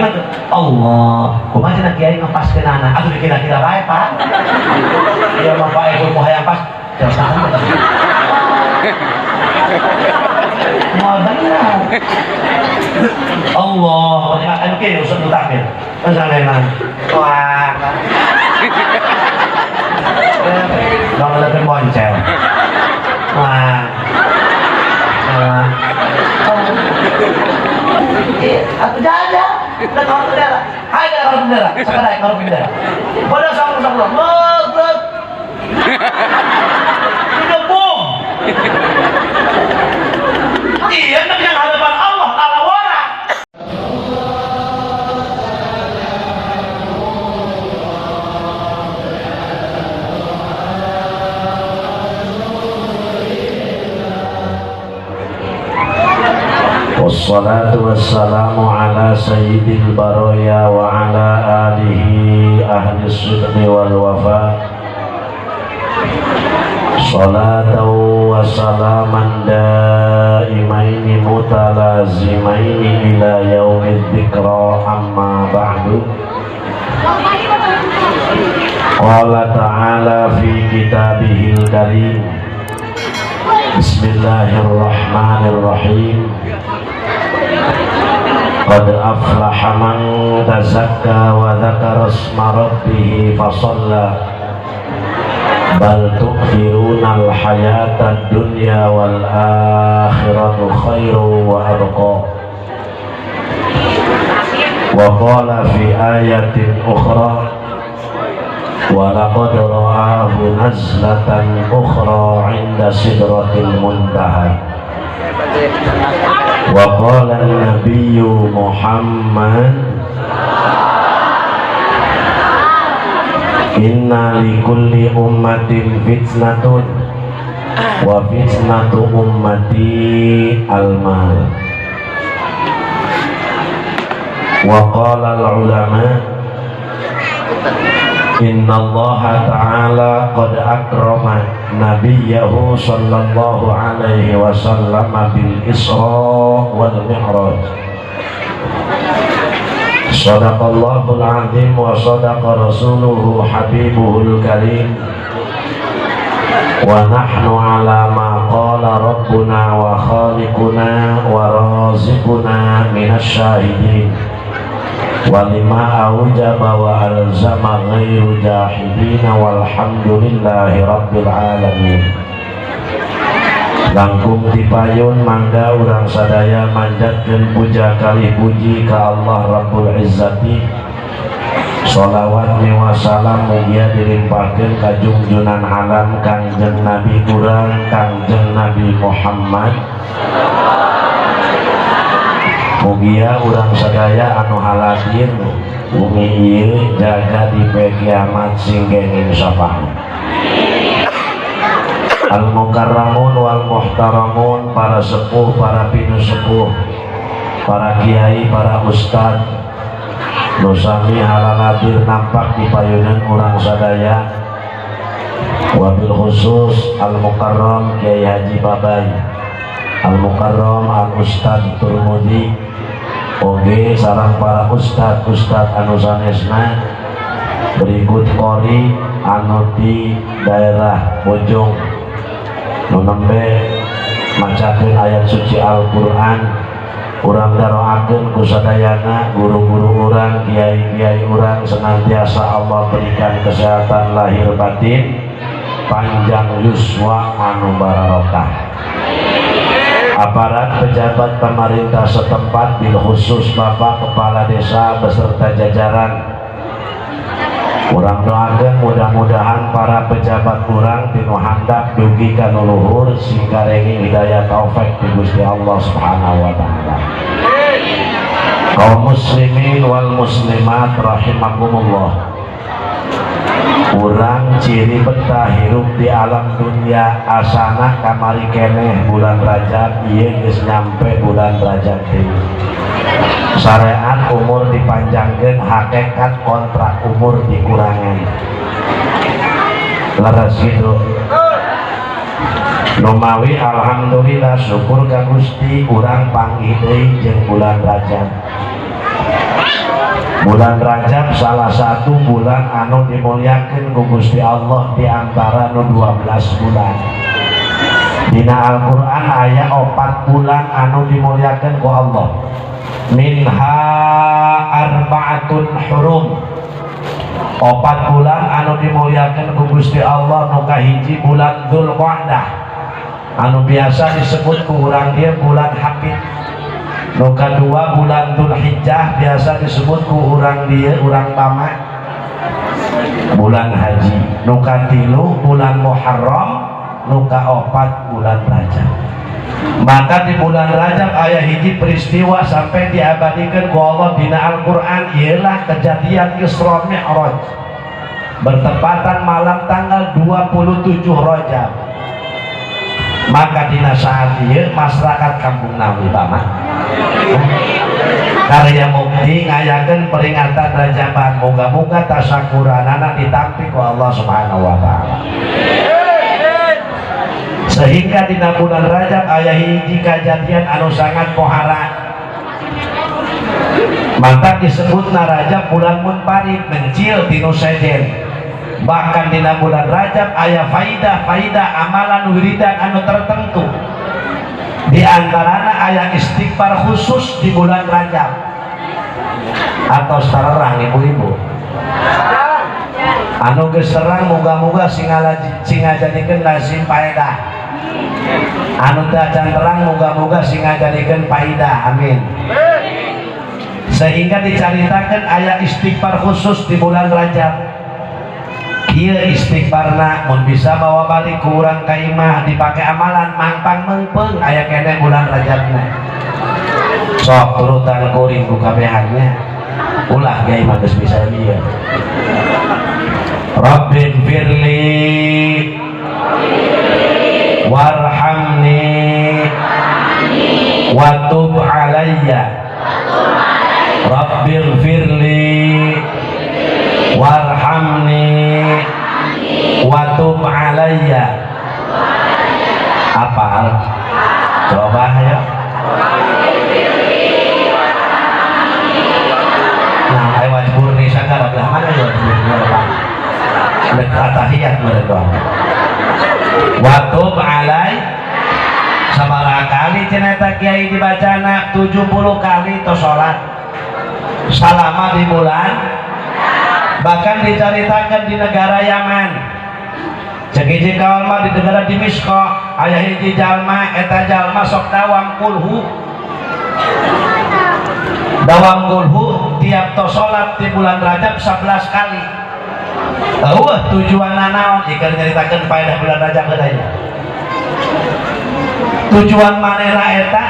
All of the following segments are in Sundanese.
Mah tuh Allah, kumaha cenah kiai ngepaskeunana? Atuh dikira-kira bae, Pak. Ieu mah Pak Eko mau hayang pas. Jangan. Moal bener. Allah, anu kieu usah takbir. Pasangan. Wah. Dong lebih boncel. Wah. Wah. Aku jaja. Udah kalau bendera. Hai kalau bendera. Sekarang kalau bendera. Pada sama sama. Magrib. Udah boom. Iya, tapi yang hadapan Allah alawara. Wassalatu wassalamu ala sayyidil baraya wa ala alihi ahli sidqi wal wafa. Salatan wa salaman daimaini mutalazimaini ila yaumid dzikra, amma ba'du. Qala ta'ala fi kitabihil karim. Bismillahirrahmanirrahim. Qad aflaha man tazakka wa dzakara asma rabbih fasalla. Bal tu'thiruna al-hayata ad-dunya wal akhiratu khairu wa abqa. Wa qala fi ayatin ukhra wa laqad ra'ahu nazlatan ukhra 'inda sidratil muntaha. Wa qala an-nabiyyu Muhammad inna likulli ummatin fitnatun wa fitnatu ummati al-mal. Wa qala al-ulama inna Allah ta'ala qad akrama nabiyahu sallallahu alaihi wasallam bil Isra wal Mi'raj. Sadaqallahul azim wa sadaqa rasuluhu habibuhul karim. Wa nahnu ala ma qala rabbuna wa khaliquna wa raziquna minasyahidin. Wa lima aujaba wa alzama ghairu jahidina walhamdulillahi rabbil alamin. Langkung dipayun mangga urang sadaya manjatkeun puja kalih puji ka Allah Rabbul Izzati. Sholawat miwa salam mugia dilimpahkeun ka junjunan alam Kangjeng Nabi urang Kangjeng Nabi Muhammad. Mugia urang sadaya anu haladir bumi ieu jaga di kiamat sing kenging syafaat. Al mukarramun wal muhtaramun, para sepuh, para pinusepuh, para kiai, para ustad nu sami halaladir nampak di payunan urang sadaya. Wabil khusus al mukarram Kiai Haji Babai, al mukarram al ustad Turmudi, oge sareng para ustad ustad anu sanesna. Berikut kori anu di daerah Bojong nu nembe macakeun ayat suci Al-Qur'an. Urang daroakeun ku sadayana guru-guru urang, kiai-kiai urang senantiasa Allah berikan kesehatan lahir batin, panjang yuswa anu barokah. Aparat pejabat pemerintah setempat bil khusus Bapak Kepala Desa beserta jajaran, urang doakeun mudah-mudahan para pejabat urang tinu handap dugi ka nu luhur sing karenging hidayah taufik ti Gusti Allah Subhanahu wa taala. Kaum muslimin wal muslimat rahimakumullah. Urang ciri betah hirup di alam dunia asana kamari keneh bulan Rajab ieu geus nyampe bulan Rajab deui. Syariat umur dipanjangkeun, hakikat kontrak umur dikurangan. Leres gitu. Numawi alhamdulillah syukur ka Gusti urang panggih deui jeung bulan Rajab. Bulan Rajab salah satu bulan anu dimuliakan ku Gusti Allah di antara nu 12 bulan. Dina Al-Quran aya 4 bulan anu dimuliakan ku Allah. Minha arba'atun hurum. 4 bulan anu dimuliakan ku Gusti Allah, nu kahiji bulan Dzulqa'dah anu biasa disebut ku urang dieu bulan Hapit. Nu kadua bulan Dzulhijjah, biasa disebut ku urang dieu, urang Bama, bulan haji. Nu katilu bulan Muharram, nu kaopat bulan Rajab. Maka di bulan Rajab aya hiji peristiwa sampai diabadikan ku Allah dina Al-Quran, ialah kejadian Isra Mi'raj bertepatan malam tanggal 27 Rajab. Maka dina saat ieu masyarakat Kampung Nawi, Bama, Karya Mukti ngayakeun peringatan Rajaban, moga-moga tasakuranana ditampi ku Allah Subhanahu wa Taala. Sehingga dina bulan Rajab aya hiji kejadian anu sangat pohara, maka disebut Rajab bulan munfarid, mencil tinu sejen. Bahkan dina bulan Rajab aya faidah-faidah amalan wiridan anu tertentu, di antaranya aya istighfar khusus di bulan Rajab. Atau terang, ibu-ibu anu geus terang, moga-moga sing ngajadikeun lazim faedah. Anu teu acan terang, moga-moga sing ngajadikeun faidah, amin. Sehingga dicaritakan aya istighfar khusus di bulan Rajab. Ieu istighfarna mun bisa bawa balik ku urang ka imah, dipake amalan, mangpang meungpeung aya keneh bulan Rajabna. Sok turutan kuring ku kabehannya, ulah kiai mah geus bisa ieu. Rabbighfirli warhamni wa tub alayya. Rabbighfirli warhamni wa tub alayya. Apal? Coba ya. Nah, ayo wajburni sagala belah mana ya wajburni, Pak? Rek atahiyat meureun doang. Wa tub alai sabaraha kali cenah eta kiai dibacana? 70 kali to salat salama di bulan. Bahkan diceritakan di negara Yaman, cek hiji kawan mah di negara Dimisyq aya hiji jalma. Eta jalma sok dawam kulhu, dawam kulhu tiap to salat di bulan Rajab 11 kali. Eueuh tujuan naon jika nyaritakeun faedah bulan Rajab heula. Tujuan manehna eta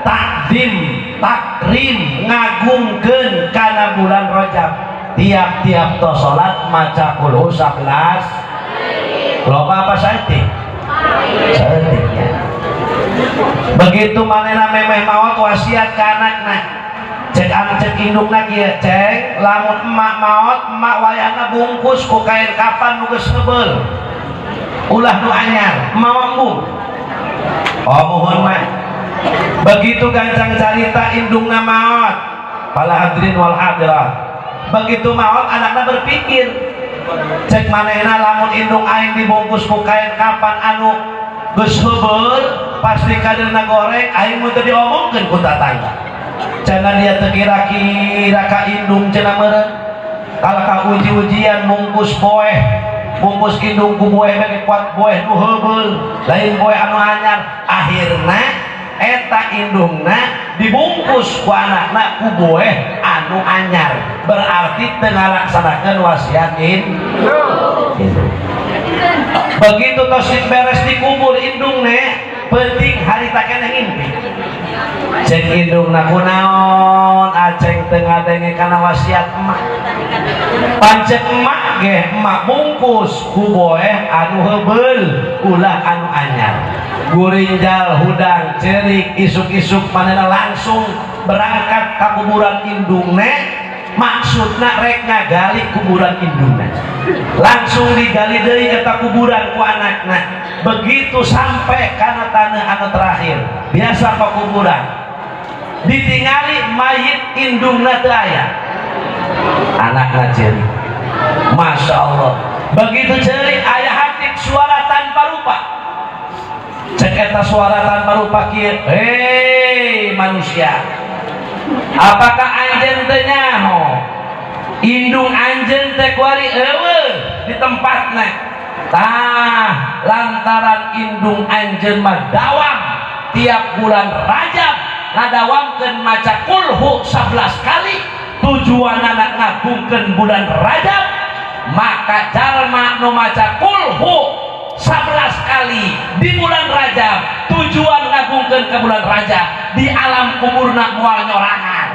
takdim, takrim, ngagungkeun kana bulan Rajab, tiap-tiap to salat maca kulhu 11. Loba apa saeutik? Saeutik ya. Begitu manehna memeh maot, wasiat ka anakna. Cek anak, cek indukna kieu, "Ceng, lamun emak maot, emak wayahna bungkus ku kain kafan nu geus heubeul, ulah nu anyar, emak embung." "Oh, muhun, Mah." Begitu gancang carita indungna maot, para hadirin wal hadirat, begitu maot anakna berpikir, cek manehna, "Lamun indung aing dibungkus ku kain kafan anu geus heubeul, pasti kaderna goreng aing mun teu diomongkeun ku tatangga." Cenah dia teu kira-kira ka indung cenah meureun kalau ka uji-ujian mungkus boeh, bungkus indung ku boeh bege kuat, boeh nu heubeul, lain boeh anu anyar. Akhirna eta indungna dibungkus ku anakna ku boeh anu anyar, berarti teu ngalaksanakeun wasiat indung. Begitu tos beres dikubur indungna, penting harita keneh ngimpi. Cek indungna, "Kunaon Aceng teu ngadenge kana wasiat emak? Pancet emak ge emak bungkus ku boeh anu heubeul, ulah anu anyar." Gurinjal hudang cerik, isuk-isuk manehna langsung berangkat ka kuburan indungna, maksudna rek ngagali kuburan indungna. Langsung digali deui eta kuburan ku anakna. Begitu sampai kana tanah anu terakhir, biasa ke kuburan, ditingali mayit indungna teu aya. Anakna ceurik. Masya Allah, begitu ceurik aya hatif suara tanpa rupa. Cek eta suara tanpa rupa kieu, "Hei manusia, apakah anjeun teu nyaho indung anjeun teh kuari euweuh di tempatna? Tah, lantaran indung anjeun mah dawam tiap bulan Rajab ngadawamkeun maca kulhu 11 kali, tujuanana ngagungkeun bulan Rajab, maka jalma nu maca kulhu 11 kali di bulan Rajab tujuan ngagungkeun ke bulan Rajab, di alam kuburna moal nyorangan."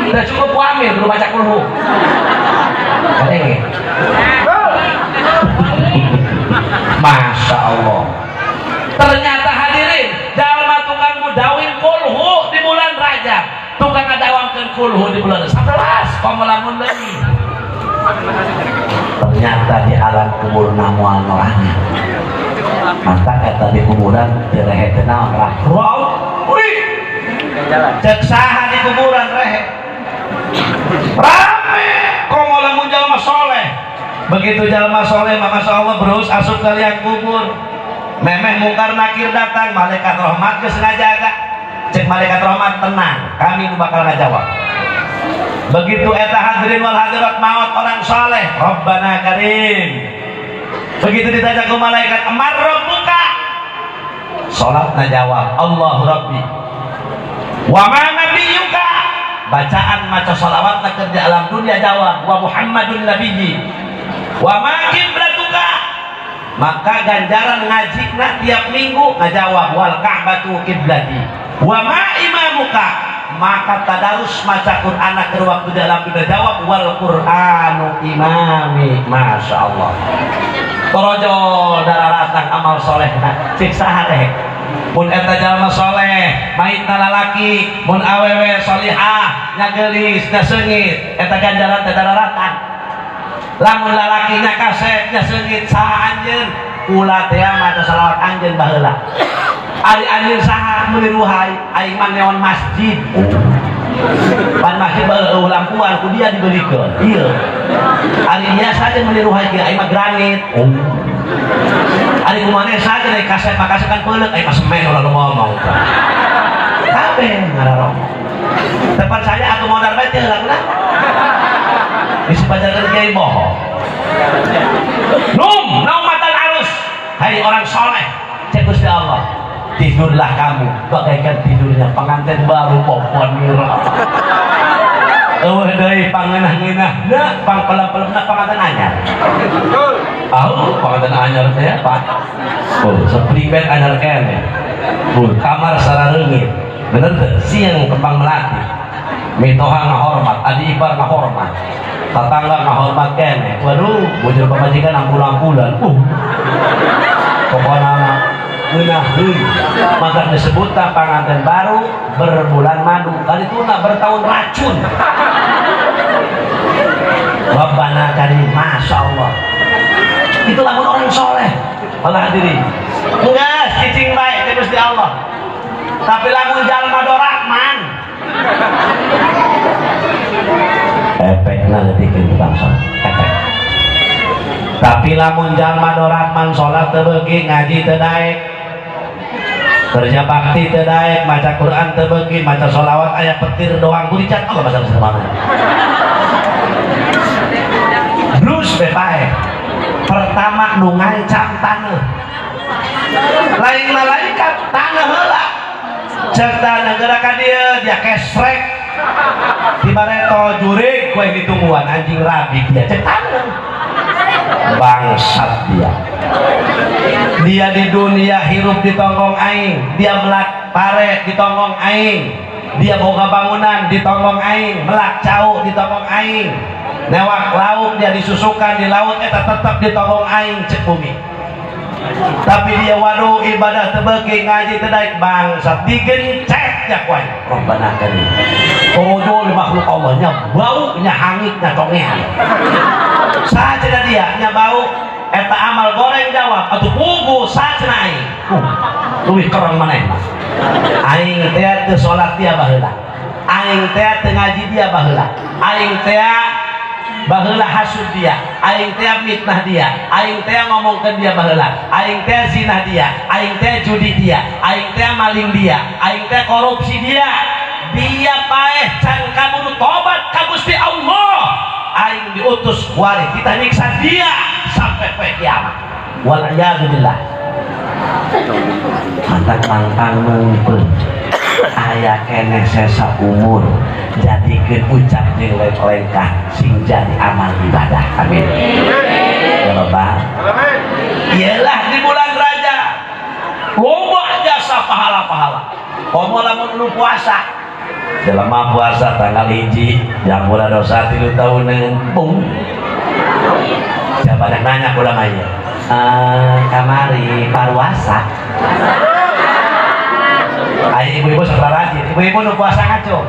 Udah cukup wamil belum baca kulhu. Kadenge. Masya Allah. Ternyata hadirin, jalma tukang mudawim kulhu di bulan Rajab, tukang ngadawamkeun kulhu di bulan 11, komo lamun leuwih. Ternyata di alam kuburna moal nyorangan. Mantap eta di kuburan teu rehe teu naon rah. Wih. Cek saha di kuburan rehe? Rame, komo lamun jalma soleh. Begitu jalma soleh mah, Masya Allah, berus asup ka liang kubur. Memeh mungkar nakir datang, malaikat rahmat geus ngajaga. Cek malaikat rahmat, "Tenang, kami nu bakal ngajawab." Begitu eta hadirin wal hadirat maut orang soleh, Rabbana karim. Begitu ditanya ke malaikat, "Man rabbuka?" Salat jawab, "Allahu Rabbi." "Wa ma nabiyyuka?" Bacaan maca salawat na kerja alam dunia jawab, "Wa Muhammadun nabiyyi." "Wa ma kiblatuka?" Maka ganjaran ngaji na tiap minggu ngajawab, "Wal ka'batu kiblati." "Wa ma imamuka?" Maka tadarus maca Quran ke waktu dalam dunia jawab, "Wal Qur'anu imami." Masya Allah, torojo dararatang amal soleh. Cik saha teh mun eta jalma soleh maitna lalaki, mun awewe solihah, nya geulis, nya seungit, eta ganjaran teh dararatang. Lamun lalaki nya kasep, nya seungit, "Saha anjeun?" "Kula teh maca salawat anjeun baheula." "Ari anjeun saha?" "Meuli ruhai aing mah neon masjid." Oh. Pan masjid baheula euweuh lampuan, ku dia dibelikeun. Iya. "Ari dia saja meuli ruhai kieu?" "Aing mah granit." Oh. "Ari kumaha saja dari kasep mah kasep kan peuleuk?" "Aing mah semen." Ulah nu ngomong. Kabeh ngararong. Tempat saya atuh modal bae teh heula. Disepajarkeun kiai bohong. Num, naumatan arus. Hai orang soleh, cek Gusti Allah, tidurlah kamu bagaikan tidurnya pengantin baru popon mira. Euweuh deui pangeunah-ngeunah, na pang pelem-pelemna pengantin anyar. Tahu pengantin anyar teh apa? Oh, spring bed anyar keneh. Oh, kamar sarareungit. Bener teu? Siang kembang melati. Mitoha ngahormat, adi ipar ngahormat, tetangga ngahormat keneh. Waduh, bujur pamajikan ampul-ampulan. Pokoknya ngeunah deui. Maka disebut pangantin baru berbulan madu. Kali itu nak bertahun racun. Rabbana karim, Masya Allah. Itu lamun orang soleh. Allah hadirin. Enggak, cicing baik teh Gusti Allah. Tapi lamun jalma dorahman. Efekna leutikkeun bangsa. Efek. Tapi lamun jalma dorahman, salat teu beuki, ngaji teu daek, kerja bakti teu daek, maca Quran teu beuki, maca sholawat aya petir doang guricat Allah bahasa mana. Blues bebae. Pertama nu ngancam taneuh. Lain malaikat, taneuh heula. Cek taneuh geura ka dieu, dia kesrek. Di bareto jurig kowe ditungguan anjing rabi dia, cek taneuh. Bangsat dia. Dia di dunia hirup di tonggong aing, dia melak pare di tonggong aing, dia boga bangunan di tonggong aing, melak cau di tonggong aing, newak lauk dia disusukan di laut eta tetap di tonggong aing, cek bumi. Tapi dia waduh ibadah teu beuki, ngaji teu daek, bangsat digencet ya ku aing. Rabbana karim. Torojol makhluk Allah nya bau, nya hangit, nya congean. Saha cenah dia nya bau eta amal goreng jawab atuh pugu saha cenah aing. Leuwih kereng manehna. Aing teh teu salat dia baheula. Aing teh teu ngaji dia baheula, aing teh baheula hasud dia, aing teh mitnah dia, aing teh ngomongkeun dia baheula, aing teh zinah dia, aing teh judi dia, aing teh maling dia, aing teh korupsi dia. Dia paeh can kaburu tobat ka Gusti Allah, aing diutus kuari kita nyiksa dia sampai poe kiamat. Wal billah. Mantang mangpang meungpeung, aya keneh sesa umur, jadikeun ucap jeung lengkah sing jadi amal ibadah. Amin ya Bapak. Iyalah, di bulan Rajab loba jasa pahala-pahala. Komo lamun nu puasa, jelema puasa tanggal 1 diampura dosa 3 tahunan. Bung, siapa yang nanya kula mah ieu? Kamari paruasa. Ayo, ibu-ibu sok rajin. Ibu-ibu nu puasa ngaco.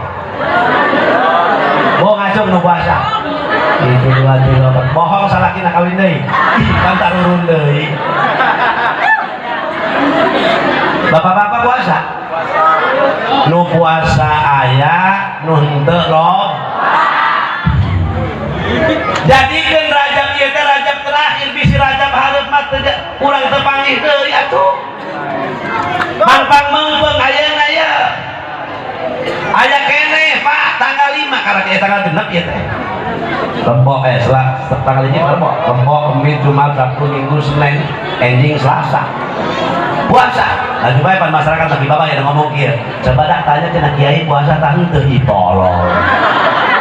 Bohong, ngaco nu puasa. Itu dua, tiga, empat. Bohong, salakina kawin deui. Ih, kan tarurun deui. Bapak-bapak puasa? Nu puasa aya, nu henteu lob. Jadikeun Rajab ieu teh Rajab terakhir, bisi Rajab hareup mah teu urang teu panggih deui atuh. Mangpang meungpeung ayeuna ya. Aya keneh, Pak, tanggal 5 karena ieu tanggal 6 ieu teh. Rebo, eh, selak tanggal 5 Rebo, Rebo, Kemis, Jumat, Sabtu, Minggu, Senin, enjing Selasa. Puasa. Lagi bae pan masyarakat lagi bapak yang ngomong kieu. Coba dak tanya cenah kiai puasa tah henteu, ih tolol.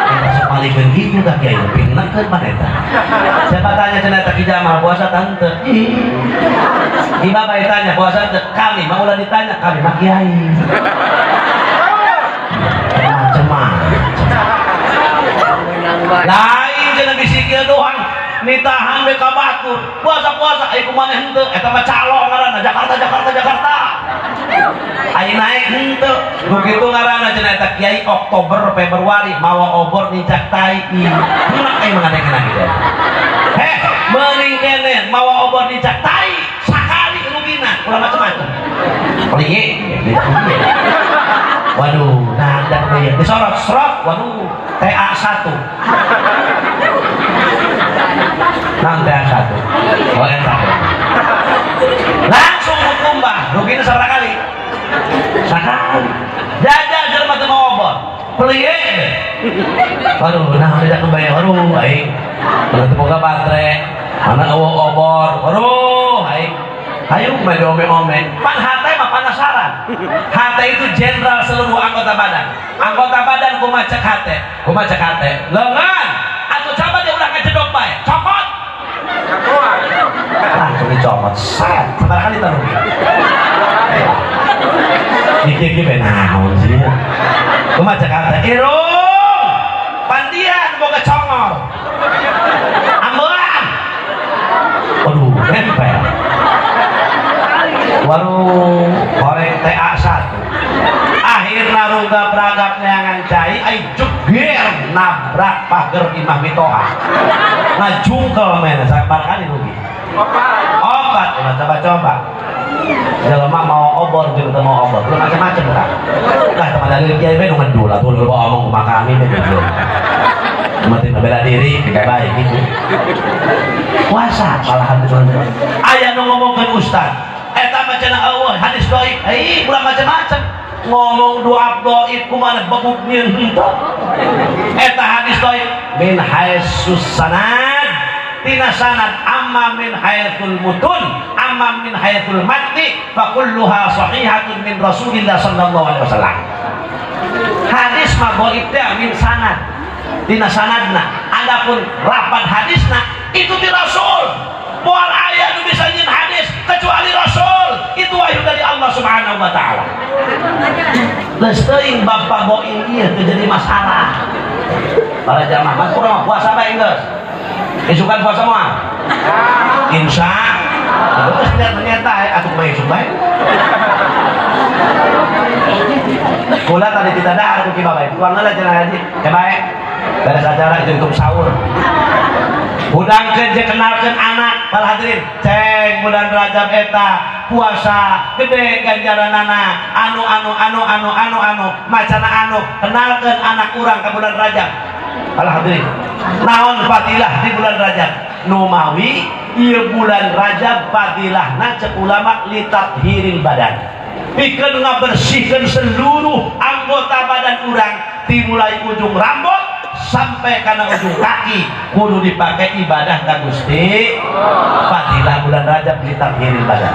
Kita sok malikeun gitu ka kiai, pinnekeun mana eta. Siapa tanya cenah eta Ki Jamal puasa tah henteu? Ih. Ki bapak tanya puasa henteu? Kami mah ulah ditanya, kami mah kiai. Macem-macem. Lain cenah bisi kieu doang nitahan we ka batur. Puasa-puasa ai kumaha henteu? Eta mah calo ngaranna Jakarta, Jakarta, Jakarta. Ai naik henteu. Nu kitu ngaranna cenah eta kiai Oktober Februari mawa obor nincak tai. Enak ai mangadekeun kitu. Heh, meuning keneh mawa obor nincak tai sakali rugina, ulah macem-macem. Pelingi, waduh, nah ada ya. Disorot, serot, waduh, TA 1. Nah, TA 1. Oh, eta. Langsung kukumbah, rugina sabaraha kali? Sakali. Jajal jelema teu mau obor. Pelie deh. Waduh, nah tidak kebayang. Waduh, aing. Mana teu boga baterai, mana euweuh obor. Waduh, aing. Ayo main ome-ome. Pan hate mah penasaran. Hate itu jenderal seluruh anggota badan. Anggota badan kumaha cek hate? Kumaha cek hate? Lengan. Atau coba dia ulah ngejedok bae. Copot. Langsung dicopot. Set. Sabaraha kali taruh? Mikir ge naon sih? Kumaha cek hate? Irung. Pandian boga congor. Ambean. Waduh, nempel. Waduh, goreng TA 1. Akhirnya rugap ragap neangan cai, ai jeger nabrak pager imah mitoha. Ngajungkel mana, sabar kali rugi. Opat, ulah coba-coba. Jelema mau obor jeung teu mau obor, ulah macam-macam kan. Lah teman dari kiai we nu ngedul atuh lu omong kumaha kami teh gitu. Mati bela diri tidak baik gitu. Puasa malahan aya nu ngomongkeun ustad. Eta mah cenah eueuh hadis dhaif. Hei, ulah macam-macam. Ngomong doa dhaif kumaha bebuk nyieun henteu. Eta hadis dhaif min haitsus sanad, tina sanad, amma min haitsul mutun, amma min haitsul matni fa kulluha sahihatun min Rasulillah sallallahu alaihi wasallam. Hadis mah dhaif teh min sanad, tina sanadna. Adapun rapat hadisna itu di Rasul, moal aya nu bisa nyieun hadis kecuali Rasul. Itu wahyu dari Allah Subhanahu wa taala. Geus teuing bapak boing ieu teu jadi masalah. Para jamaah, mas urang puasa bae geus. Isukan puasa moal? Insya terus lihat ternyata atuh kumaha isuk bae. Kula tadi tidak dahar ku ki bapak. Tuang heula cenah haji. Ya bae. Beres acara itu hitung sahur. Hudangkeun jeung kenalkeun anak para hadirin. Ceng bulan Rajab eta Puasa gede ganjaranana, anu anu anu anu anu anu macana anu. Kenalkan anak urang ke bulan Rajab. Alhamdulillah, naon fadilah di bulan Rajab? Numawi ieu bulan Rajab fadilahna, cek ulama, litathiril badan, pikeun ngabersihkeun seluruh anggota badan urang, dimulai ujung rambut sampai kana ujung kaki kudu dipakai ibadah ka Gusti. Fadilah bulan Rajab litathiril badan.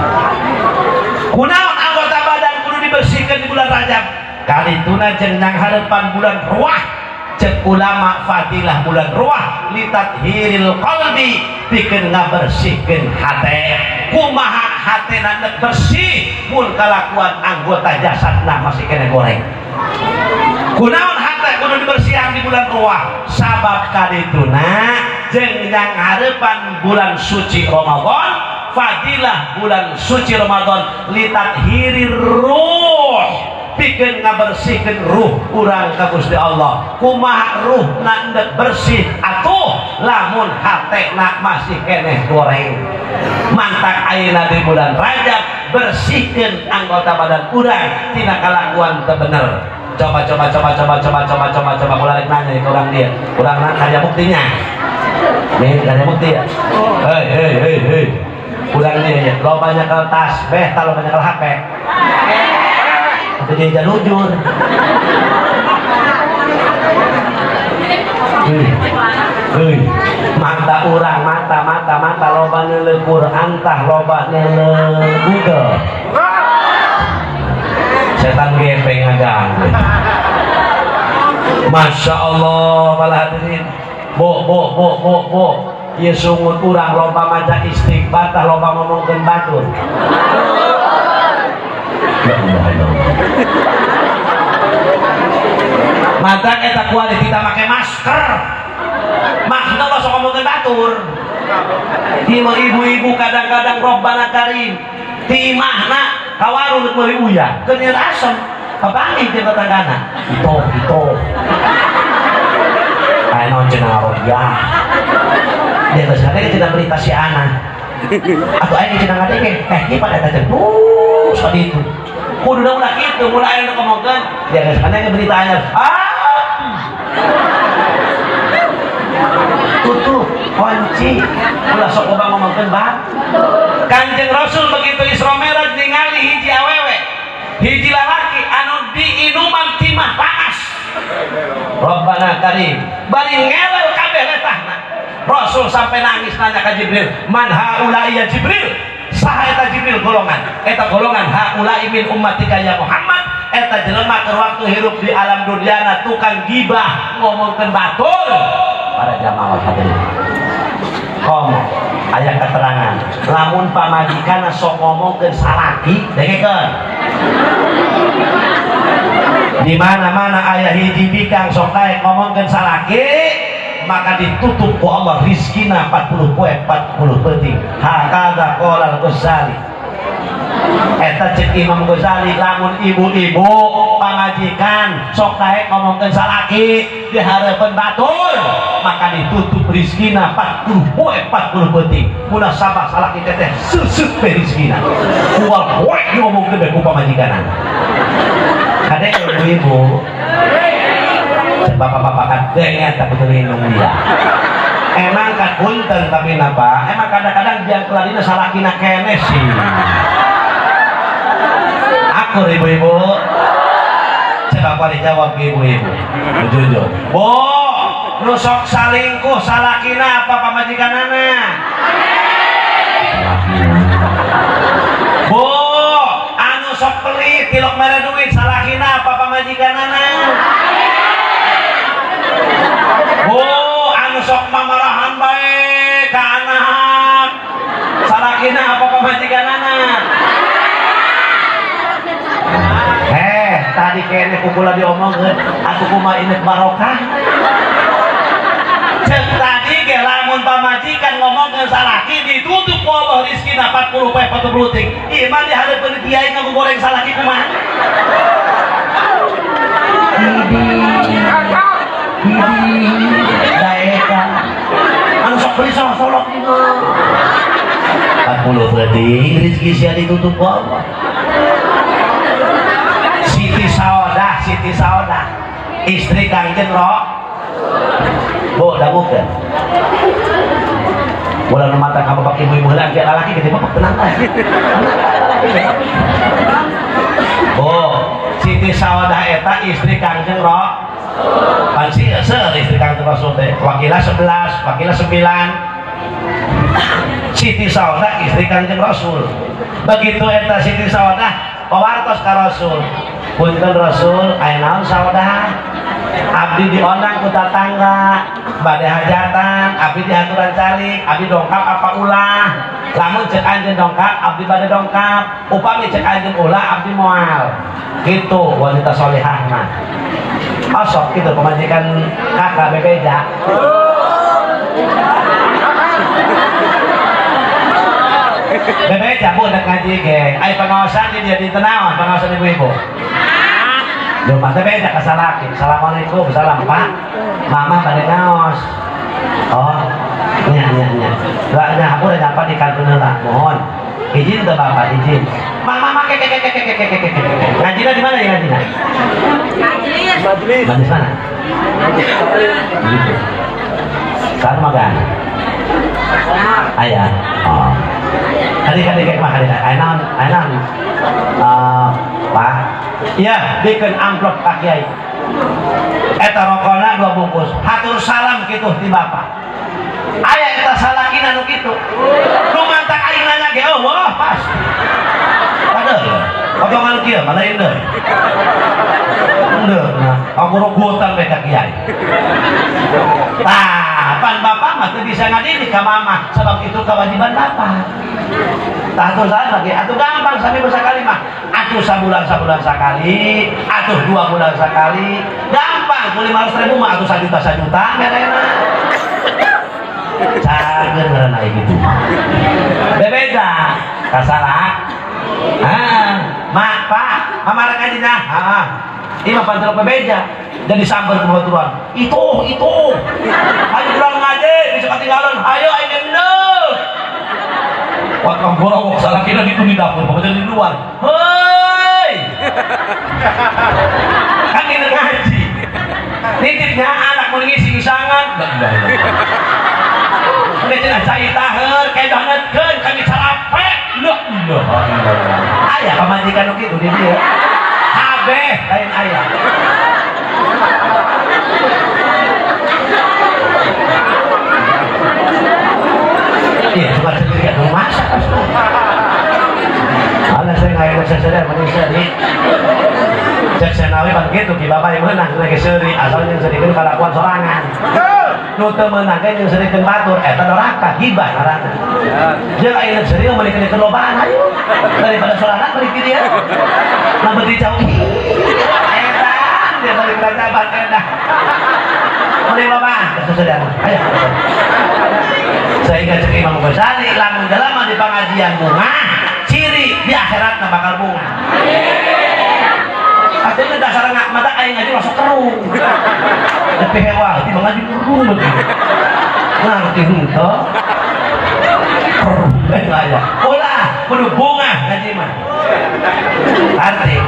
Kunaon anggota badan kudu dibersihkan di bulan Rajab? Kalituna jeung nang harapan bulan Ruah. Cek ulama, fadilah bulan Ruah litathiril qalbi, pikeun ngabersihkeun hate. Kumaha hatena nek bersih mun kalakuan anggota jasadna masih kena goreng? Kunaon hate kudu dibersihan di bulan Ruah? Sabab kadituna jeung yang harapan bulan suci Ramadan. Fadilah bulan suci Ramadan litathirir ruh, pikeun ngabersihkeun ruh urang ka Gusti Allah. Kumaha ruh na endek bersih atuh lamun hatena masih keneh goreng? Mantak ayeuna di bulan Rajab bersihkeun anggota badan urang tina kalakuan teu bener. Coba, coba, coba, coba, coba, coba, coba, coba. Kula rek nanya ke urang dia, urang nanya karya buktinya nih, karya bukti ya. Hei, hei, hei, hei, urang dia ya, loba nyekel tasbeh tah, loba nyekel HP atau jadi jalujur. Hei, hei, mata urang, mata, mata, mata, loba neuleuh Quran tah, loba neuleuh Google? Setan gepeng ngaganggu. Masya Allah, malah hadirin, bo, bo, bo, bo, bo. Ieu sungut urang loba maca istighfar tah, loba ngomongkeun batur? Ya Allah, ya Allah. Mantak eta kuari kita make masker. Maksudna lo sok ngomongkeun batur. Ibu-ibu kadang-kadang, Robbana Karim, ti imahna ka warung rek meuli uyah, keur nyeun asem, kapanggih ti tetanggana. Itu, itu. Aya naon cenah rodiah. Dia geus ngadenge cenah berita si Ana. Atau aya cenah ngadenge, eh ieu pada eta cenah terus ka ditu. Kuduna ulah kitu, mun aya nu ngomongkeun, dia geus ngadenge berita anyar. Ah! Tutup kunci, ulah sok loba ngomongkeun bah. Kanjeng Rasul begitu Isra Mi'raj ningali hiji awewe, hiji lalaki anu diinuman timah panas. Rabbana Karim, bari ngelel kabeh letahna. Rasul sampai nangis, nanya ke Jibril, "Man haula'i ya Jibril?" Saha eta Jibril golongan? Eta golongan haula'i min ummatika ya Muhammad. Eta jelema keur waktu hirup di alam dunyana tukang gibah, ngomongkeun batur. Para jamaah hadirin, komo aya keterangan lamun pamajikan sok ngomongkeun salaki. Dengekeun, di mana-mana aya hiji bikang sok daek ngomongkeun salaki, maka ditutup ku Allah rizkina 40 poe 40 peuting. Hakadza qala al-Ghazali. Eta cek Imam Ghazali, lamun ibu-ibu pamajikan sok daek ngomongkeun salaki di hareupeun batur, maka ditutup rizkina 40 poe 40 peuting. Munasabah salaki teteh seuseut pe rizkina, unggal poe ngomongkeun bae ku pamajikanana. Kade ibu-ibu, bapak-bapak kan dengen tapi ngelindung dia. Emang kan punten, tapi napa emang kadang-kadang biang keladina salakina kene sih. Akur ibu-ibu? Coba kau dijawab ibu-ibu jujur. Bu, nu sok salingkuh salakina apa pamajikanana? Salakina. Bu, anu sok pelit tilok mere duit salakina apa pamajikanana? Bu, anu sok mamarahan bae ka anak salakina apa pamajikanana? Eh, tadi kene kukula diomongkeun atuh, kumaha ini barokah? Cek tadi ge lamun pamajikan ngomongkeun salaki ditutup ku Allah rizkina 40 poe 40 peuting. Ieu mah di hareupeun kiai ngagoreng salaki kumaha? Hidi hidi daekan anu sok beli solok ieu. 40 peuting rezeki sia ditutup ku Allah. Siti Saodah, Siti Saodah, istri Kangjeng Ro. Bu, dangukeun. Ulah nu mata ka bapak ibu-ibu heula ge lalaki gede bapak tenang bae. Tenang. Bu, Siti Saodah eta istri Kangjeng Ro. Pan si seueur istri Kangjeng Rasul teh. Wakila 11, wakila 9. Siti Saodah istri Kangjeng Rasul. Begitu eta Siti Saodah pawartos ka Rasul. Punten Rasul, aya naon Saodah? Abdi diondang ku tatangga, bade hajatan, abdi dihaturan calik, abdi dongkap apa ulah? Lamun cek anjeun dongkap, abdi bade dongkap. Upami cek anjeun ulah, abdi moal. Gitu wanita solehah mah. Osok gitu pemajikan kakak bebeja. Bebeja bu udah ngaji ge. Ai pengawasan di dia di tenawan pengawasan ibu-ibu. Jumat teh beda ka salaki. Assalamualaikum, salam Pak. Mama bade ngaos. Oh, nya nya nya. Lah nya aku udah nyapa di kantor heula. Mohon. Izin teu Bapak, izin. Mama mama ke ke ke ke ke ke ke ke. Ngajina di mana ya ngajina? Majelis. Majelis mana? Gitu. Sekarang makan. Ayah. Oh. Kali kali kayak mah kali. Aya naon? Aya naon? Pak. Iya, bikin amplop Pak Kiai. Eta rokona 2 bungkus. Hatur salam kitu ti Bapak. Aya eta salakina nu kitu. Nu mantak aing nanya ge oh wah pas. Padahal potongan kieu mana indah. Endeuh nah, aku rogotan we ka kiai. Tah, pan bapak mah teu bisa ngadidik ka mama sebab itu kewajiban bapak. Tah atuh salah lagi, atuh gampang sampai sakali mah. Atuh sabulan-sabulan sakali, atuh 2 bulan sakali, gampang ku 500.000 mah atuh sajuta-sajuta merena. Cageun ngaranna gitu. Bebeda kasalah. Ah, mak, pak, mama rek ngajina. Heeh. Ieu mah pantelok bebeja. Jadi sambar ke baturan. Itu. Ayo urang ngaji, bisa ketinggalan. Ayo aing endeuh. Wah, kamu borok salah kira itu di dapur, pokoknya di luar. Hei! Kan ini ngaji. Nitipnya anak mau ngisi ngisangan. Udah cenah cai taher, kayak bangetkeun kami capek. La ilaha illallah. Aya pamajikan nu kitu di dieu. Kabeh lain aya. Iya, cuma sendiri kan masak. Alah saya nggak enak saya mending seri. Cek senawi pan gitu ki bapak yang menang lagi seri asal yang serikeun kalakuan sorangan. Nu teu meunang ge jeung serikeun batur eta doraka gibah ngaranna. Jeung aya seri mah meulikeun lobaan ayo. Daripada sorangan balik di dia. Nah beuti jauh. Eta dia balik rajaban eta. Meuli lobaan sesudah. Ayo. Sehingga cek Imam Ghazali lamun jelema di pengajian bunga ciri di akhirat bakal bunga. Artinya dasar nggak mata aing ngaji masuk kerung. Tapi hewa, di ngaji kerung begitu. Ngerti henteu? Kerung aya. Ulah, kudu bunga ngaji mah. Arti.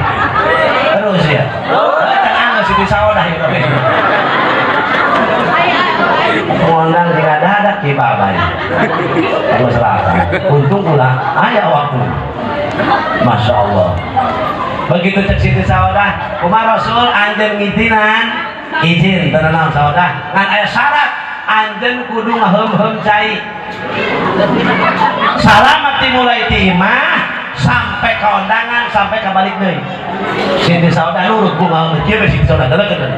Terus ya. Kan anggeus Siti Saodah ieu kabeh. Ngondang sing ada ki babai. Terus selatan. Untung ulah aya waktu. Masya Allah. Begitu cek Siti Saodah, kumaha Rasul anjeun ngizinan, izin tenan Saodah. Ngan aya syarat anjeun kudu ngaheum-heum cai. Salamat dimulai ti imah sampai ke undangan sampai ke balik deui. Siti Saodah nurut ku ngaheum kieu we Siti Saodah delekeun.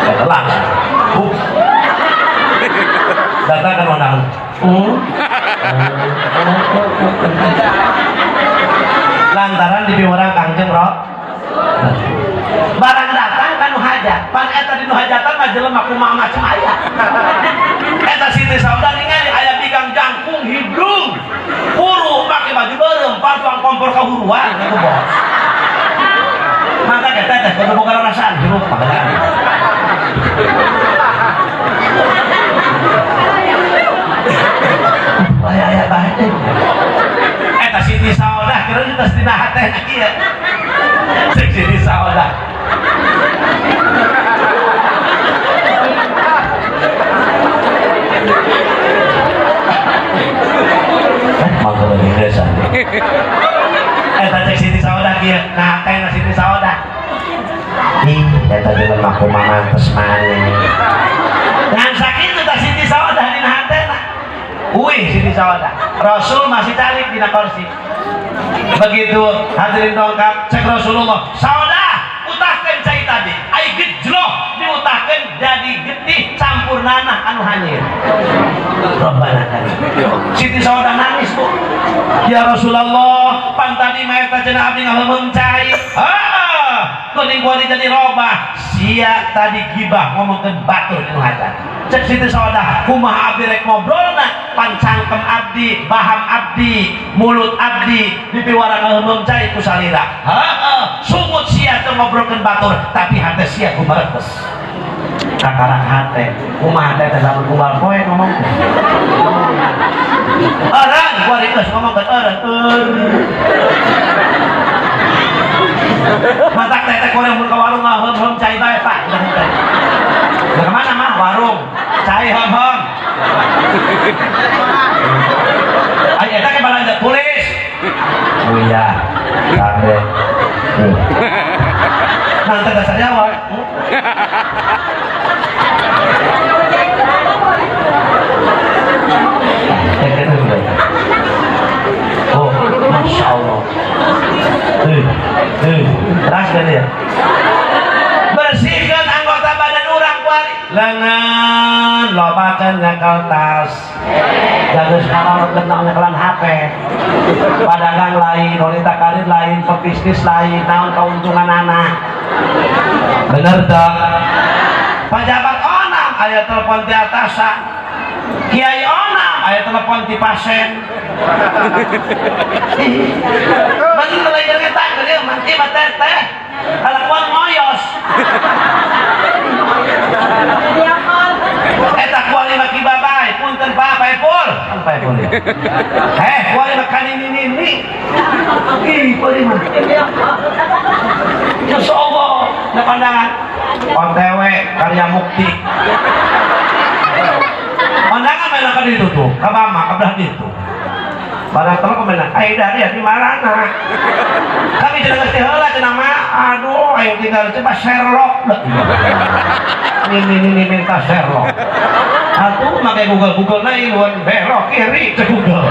Kata langsung. Datang kan undangan. Lantaran di orang Kangjeng Ro. Barang datang kan hajat. Pan eta di nu hajatan mah jelema kumaha macem aya. Eta Siti Saodah ningali aya bigang jangkung hidung. Kuru make baju beureum, pantuang kompor kahuruan kitu bos. Maka eta teh kudu boga rarasaan hirup pagelan. Aya aya bae teh. Gumaretes maneh. Ngan sakitu tah Siti Saudah dina hatena. Uih, Siti Saudah. Rasul masih calik dina kursi. Begitu hadirin dongkap, cek Rasulullah, "Saudah, utahkeun cai tadi." Ai gejloh diutahkeun jadi getih campur nanah anu hanyir. Robbana kali. Siti Saudah nangis, Bu. "Ya Rasulullah, pan tadi mah eta cenah abdi ngaheumeum cai." "Ah, kuning kuari jadi robah. Sia tadi gibah ngomongkeun batur nu hajat." Cek Siti Saudah, "Kumaha abdi rek ngobrolna, pan cangkem abdi, baham abdi, mulut abdi dipiwara ngaheumeum cai ku salira." "Heeh, sungut sia teu ngobrolkeun batur, tapi hate sia gumaretes." Kakarak hate, kumaha teh teh lamun unggal poe ngomong teh. Eureun kuari geus ngomongkeun eureun. Eureun. Matak teh teh koreng mun ka warung ngaheum-heum cai bae, Pak. Udah henteu. Udah kemana mah? Warung. Cai heum-heum. Ayo eta ke balanja tulis. Oh iya. Sampai. Nanti dasar jawab. Oh, Masya Allah. Keras kan ya? Bersihkan anggota badan orang kuari. Lengan, lobakan nyekel tas. Jaga sekarang tentang nyekelan HP. Pedagang lain, wanita karir lain, pebisnis lain, naon keuntungan anak. Bener tak? Pejabat onam, aya telepon di atasan. Kiai onam, aya telepon di pasien. Bener lagi kita, dia mati mah teh. Kalakuan ngoyos. Eta kuali mah kibabai, punten Pak Paipul. Kan Paipul ya. Eh, kuali mah kanini nini. Ih, kuali mah. Masya Allah, ada pandangan. OTW karya mukti. Pandangan main ka ditu tuh, ka mama ka belah ditu. Barang telepon main, ai dari di marana. Kami cenah geus teh heula cenah mah, aduh aing tinggal coba Sherlock. Ini minta Sherlock. Atuh make Google Google na iluan belok kiri cek Google.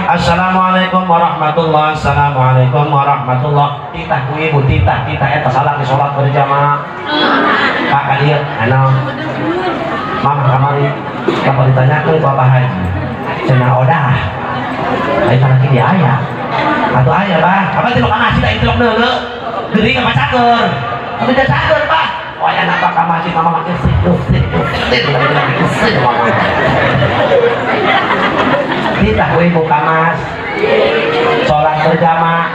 Assalamualaikum warahmatullahi. Assalamualaikum warahmatullahi. Titah ku ibu, titah titah eta salat di salat berjamaah. Pak ka dieu anu mama kamari kapan ditanyakeun ku Abah Haji cenah odah aya salaki dia aya atuh aya bah apa tilok nasi da tilok deuleu geuring apa cager atuh teu cager bah. Oh aya nampak ka masjid mama makin situ situ situ lagi situ mama titah we buka mas salat berjamaah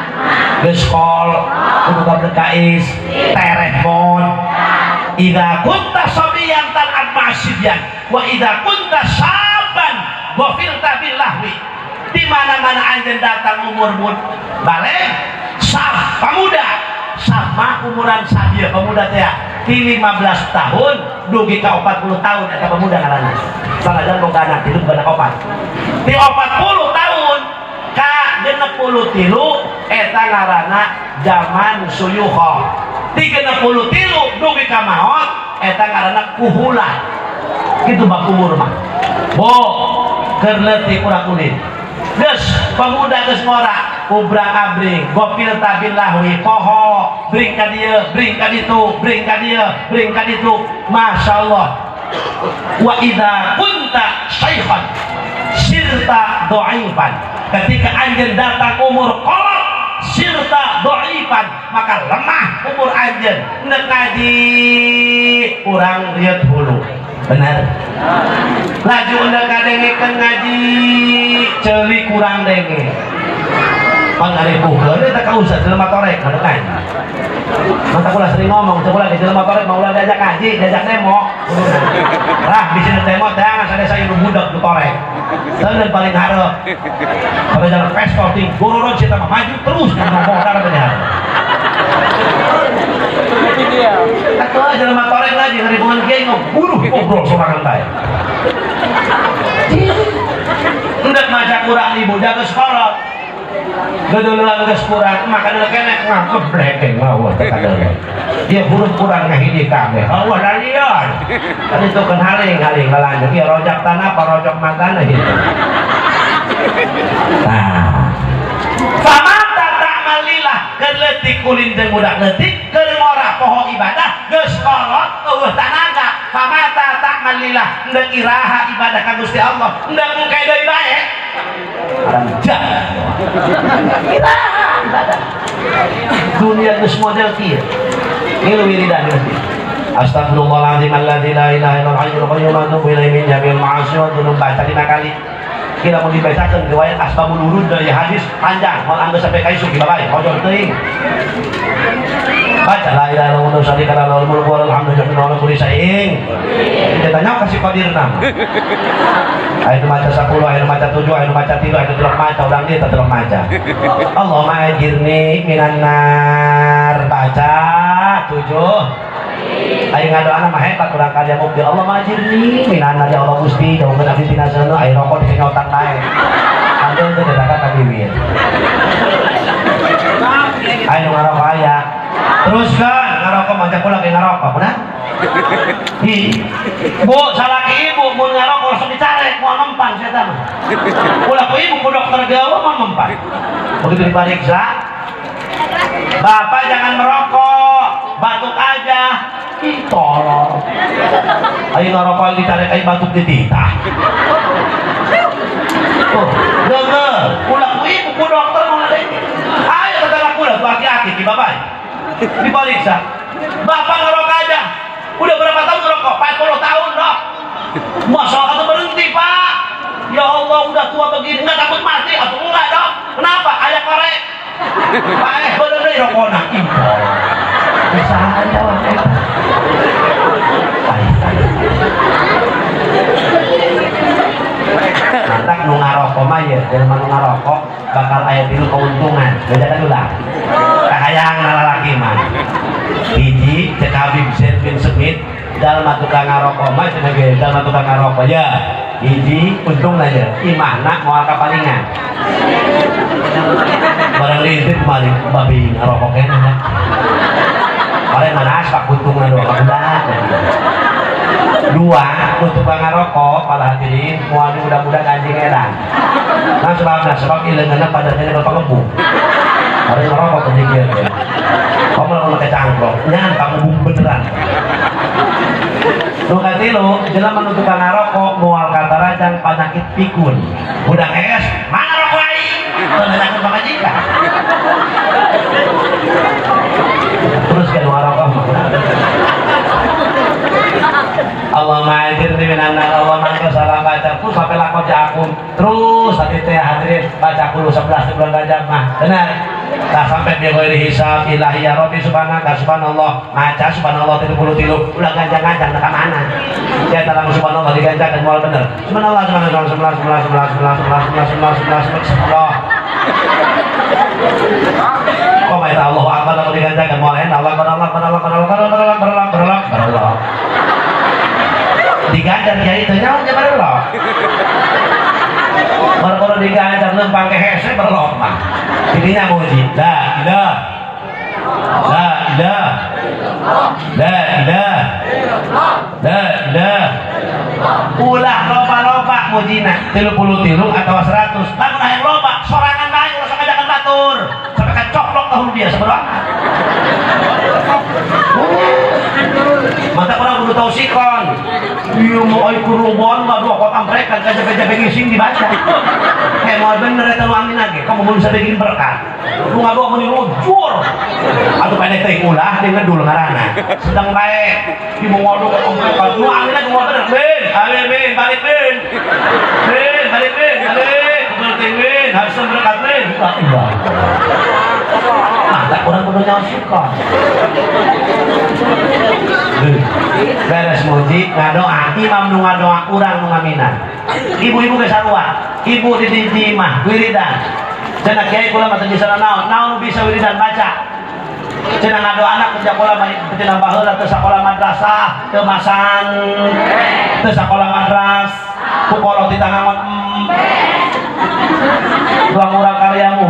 geus kol kudu kabekais tereh mon. Idza kunta sabiyan tal'ab ma'asibyan wa idza kunta saban ghafilta billahwi. Di mana-mana anjeun datang umur mun balik sab pemuda sama umuran sabia pemuda teh di 15 tahun dugi ka 40 tahun eta pemuda ngaranna. Sanajan boga anak tilu boga anak opat di 40 tahun ka 63 eta ngaranna zaman suyuha. Di 63 dugi ka maot eta ngaranna kuhula. Kitu bak umur mah bo keur leutik urang ulin geus pemuda geus ngora ubrang abring gopil tabilahwi poho bring ka dieu bring ka ditu bring ka dieu bring ka ditu. Masya Allah. Wa idza kunta syaikhan sirta dhaifan. Ketika anjeun datang umur kolot sirta dhaifan, maka lemah umur anjeun nek ngaji urang rieut hulu. Benar laju undang kadengekeun ngaji ceuli kurang denge pangaripukeun eta ka ustaz jelema torek anu ngaji. Mata kula sering ngomong, cek kula di jelema torek mau ulah diajak ngaji, diajak demo. Lah bisi demo teh sadesa nu budak nu torek. Teuneun paling hareup. Pada jalan pestol ting gororon sita mah maju terus ngomong darah teh hareup. Atuh jelema torek lagi ngaripungan kiai ngobrol ngobrol sorangan bae. Hendak maca Quran ibu jaga sekolah. Gedeuleun geus kurang, maka deuleu keneh ngageblek ngawah teh kadeuleu. Dia huruf kurang ngahiji kabeh. Allah lalian. Kan itu kan haling-haling lanjut. Ya rojak tanah apa rojok matana gitu. Nah, famata ta'malillah keur leutik ulin jeung budak leutik keur ngora poho ibadah geus kolot eueuh tanaga. Famata ta'malillah endek iraha ibadah ka Gusti Allah endek engke deui bae. Aranjah. Iraha ibadah. Dunia geus model kieu. Ngilu wiridan geus. Astagfirullahaladzim alladzi la ilaha illa hayyul qayyum wa atubu ilaihi min jami'il ma'asi wa dzunub, baca 5 kali. Kira mau dibacakan riwayat asbabul wurud dari hadis panjang, mau anggar sampai ka isuk babai hojor teuing. Baca la ilaha illallah syarika lahu lahul mulku wa lahul hamdu wa ala kulli syai'in. Kita tanya kasih qadir nama. Ayo maca 10, ayo maca 7, ayo maca 3, ayo telok maca, urang dia telok maca. Allahumma ajirni minan nar. Baca 7. Ayo ngadoana mah hebat urang kalian mukti. Allah majirni minan nar, ya Allah Gusti, jauhkeun abdi tina seuneu, ayo rokok disenyotan bae. Andel teh datang ka bibir. Ayo ngarokok aya. Teruskan ngarokok maca kula ge ngarokok, benar? Hi. Bu, salaki ibu mun ngarokok langsung dicarek moal mempan saya mah. Ulah ku ibu ku dokter gawe moal mempan. Begitu diperiksa, "Bapak jangan merokok, batuk aja." Ih, tolol. Ayo ngarokok ditarik ayo batuk dititah. Oh, geger. Ulah ku ibu ku dokter mau ada ini. Ayo tetangga kula tuh aki-aki di bapak. Diperiksa. "Bapak ngerokok aja. Udah berapa tahun ngerokok?" "40 tahun, Dok." "Masa atau berhenti, Pak? Ya Allah, udah tua begini, nggak takut mati?" "Atau enggak, Dok." "Kenapa?" "Ayah korek." "Pak, bener deh rokokna." Ih, bisa aja lah. Baik, baik. Mantak nu ngarokok mah ya, jelema nu ngarokok bakal aya tilu keuntungan. Beda kan ulah. Kahayang lalaki mah. Hiji, cek Habib Zaid bin Smith, jalma tukang ngarokok mah cenah ge, jalma tukang ngarokok ya. Hiji, untung aja, imahna moal kapalingan. Barang diintip balik babi ngarokok keneh ya. Paling mana aspak untungna doa kabudak. Dua, untuk ngarokok para hadirin, moal mudah-mudahan anjing edan. Nah sebabnya, sebab ileungeunna pada kene bapak ngebung. Hari ngerokok ke jikir. Kamu mau pakai cangklok, nyan pangebung beneran. Nu katilu, jelema nu tukang ngarokok moal katarajang penyakit pikun. Udah es, mana rokok aing? Teu nanyakeun pamajikan. Terus kan ngarokok mah. Allahumma ajirni minan nar, Allahumma anta salam, baca terus sampai lakon jakum terus tadi teh hadirin baca kulu 11 di bulan Rajab mah benar tak sampai bi ghairi hisab ilahi ya rabbi subhanaka subhanallah maca subhanallah 33 ulah ganjang-ganjang ka mana ya dalam subhanallah diganjakan moal bener subhanallah subhanallah 11 11 11 11 11 11 11 11 11. Oh my Allah akbar lamun diganjakan moal enak Allah akbar Allah akbar Allah akbar Allah akbar Allah akbar Allah akbar Allah akbar Allah diganjar kiai teh nyaho nya berlok baru diganjar lempang ke hese berlok mah jadinya muji la ilah la ilah la ilah la ilah ulah loba-loba mujina 33 atau 100 lamun hayang loba sorangan bae ulah sok ngajakan batur sampai kacoplok tahun dia sebenarnya. Mata orang kudu tahu sikon. Iya mau ai kurubon mah dua kotak mereka kajabe-jabe ngising dibaca. Kayak mau bener eta nu amin lagi. Kamu mau bisa bikin berkat. Lu ngadoa mun lujur. Atuh pendek teh ulah dia ngedul ngaranna. Sedang bae. Di mau ngadu ke mereka. Nu amin lagi mau bener. Bin, amin bin, balik bin. Bin, balik bin, balik. Penting bin, harus berkat bin. Iya. Mata orang kudu nyawa sikon. Beres muji ngadoa imam nu ngadoa urang nu ngaminan ibu-ibu ge sarua ibu di imah wiridan cenah kiai kula mah teu bisa naon naon nu bisa wiridan baca cenah ngadoa anak kerja sekolah cenah baheula teu sakola madrasah teu masan teu sakola madras ku kolot ditangangon. Tuang urang karyamu.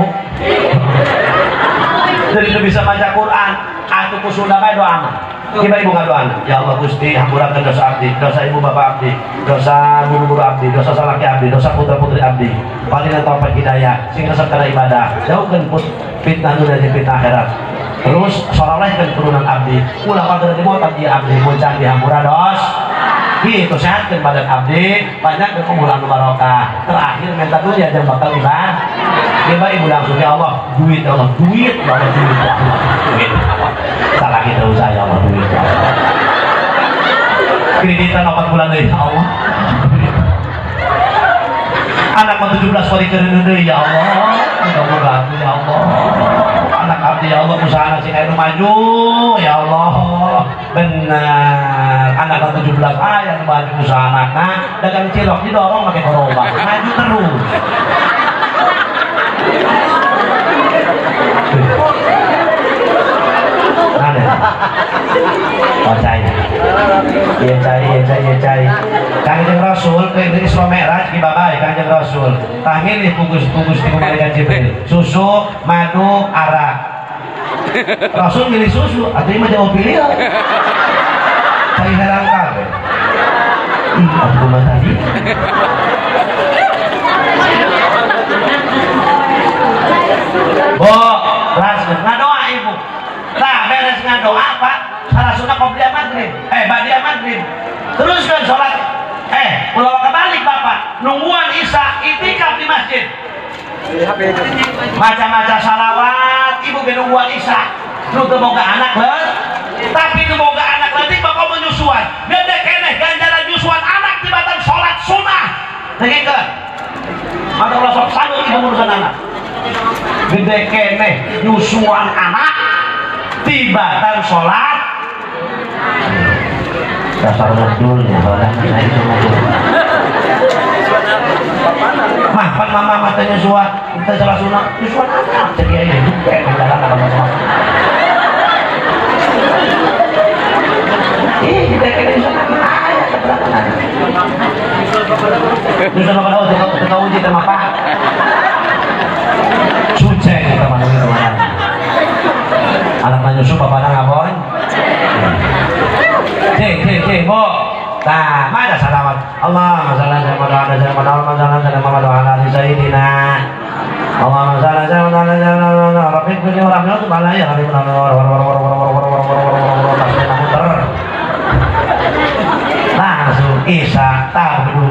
Jadi itu bisa baca Quran, atuh ku Sunda bae doa mah. Kiba ibu ngadoana, ya Allah Gusti hampurakeun dosa abdi, dosa ibu bapak abdi, dosa guru-guru abdi, dosa salaki abdi, dosa putra-putri abdi. Paling taufik hidayah, sing resep kana ibadah, jauhkeun fitnah dunia jeung fitnah akhirat. Terus sorolehkeun turunan abdi, ulah kader di motor di abdi, muncan dihampura dos. Gitu sehatkeun badan abdi, banyak umur anu barokah. Terakhir minta dunia jeung bakal ibadah. Tiba ibu langsung ya Allah, duit ya Allah, duit ya Allah, duit ya Allah, duit. Salah kita usaha ya Allah, duit ya Allah. Kreditan 4 bulan deui ya Allah. Anak mah 17 kali keureun deui ya Allah. Mudah-mudahan abdi ya Allah. Anak abdi ya Allah usaha anak sing anu maju ya Allah. Benar. Anak mah 17 aya nu maju usaha anakna dagang cilok didorong make gerobak. Maju terus. Mana? Oh, cai. Iya cai, iya cai, iya cai. Kangjeng Rasul ke Isra Mi'raj ki babai Kangjeng Rasul. Tah milih bungkus-bungkus di malaikat Jibril. Susu, madu, arak. Rasul milih susu, atuh ieu mah jauh pilihan. Cai herang kabeh. Ih, aku mah tadi. Bo, langsung ngadoa ibu. Nah, beres ngadoa Pak, salah sunah qobliyah maghrib. Ba'diyah maghrib. Teruskan sholat. Ulah kebalik Bapak, nungguan Isya itikaf di masjid. Macam-macam salawat, ibu ge nungguan Isya. Nu teu boga anak leuh, tapi nu boga anak leutik bapak menyusuan. Gede keneh ganjaran nyusuan anak tibatan sholat sunah. Dengekeun. Maka ulah sok salut ibu ngurusan anak. Gede keneh nyusuan anak tibatan sholat. Dasar ngedulnya sholat saya itu ngedul. Mah pan mama matanya nyusuan, kita salah sunah nyusuan anak. Jadi aja juga jalan apa sama. Ih, gede keneh nyusuan anak. Aya keterangan anak. Nyusuan apa tahu teu uji teh mah Pak. Suce kita mah gitu mah. Anak nyusu bapakna ngabon. Cek, cek, cek, bo. Nah, mana salawat? Allahumma shalli ala sayyidina Muhammad, Allahumma shalli ala Muhammad wa ala ali sayyidina. Allahumma shalli ala sayyidina Rabbi kulli wa rahmatu ala ya Rabbi langsung Isya tahu.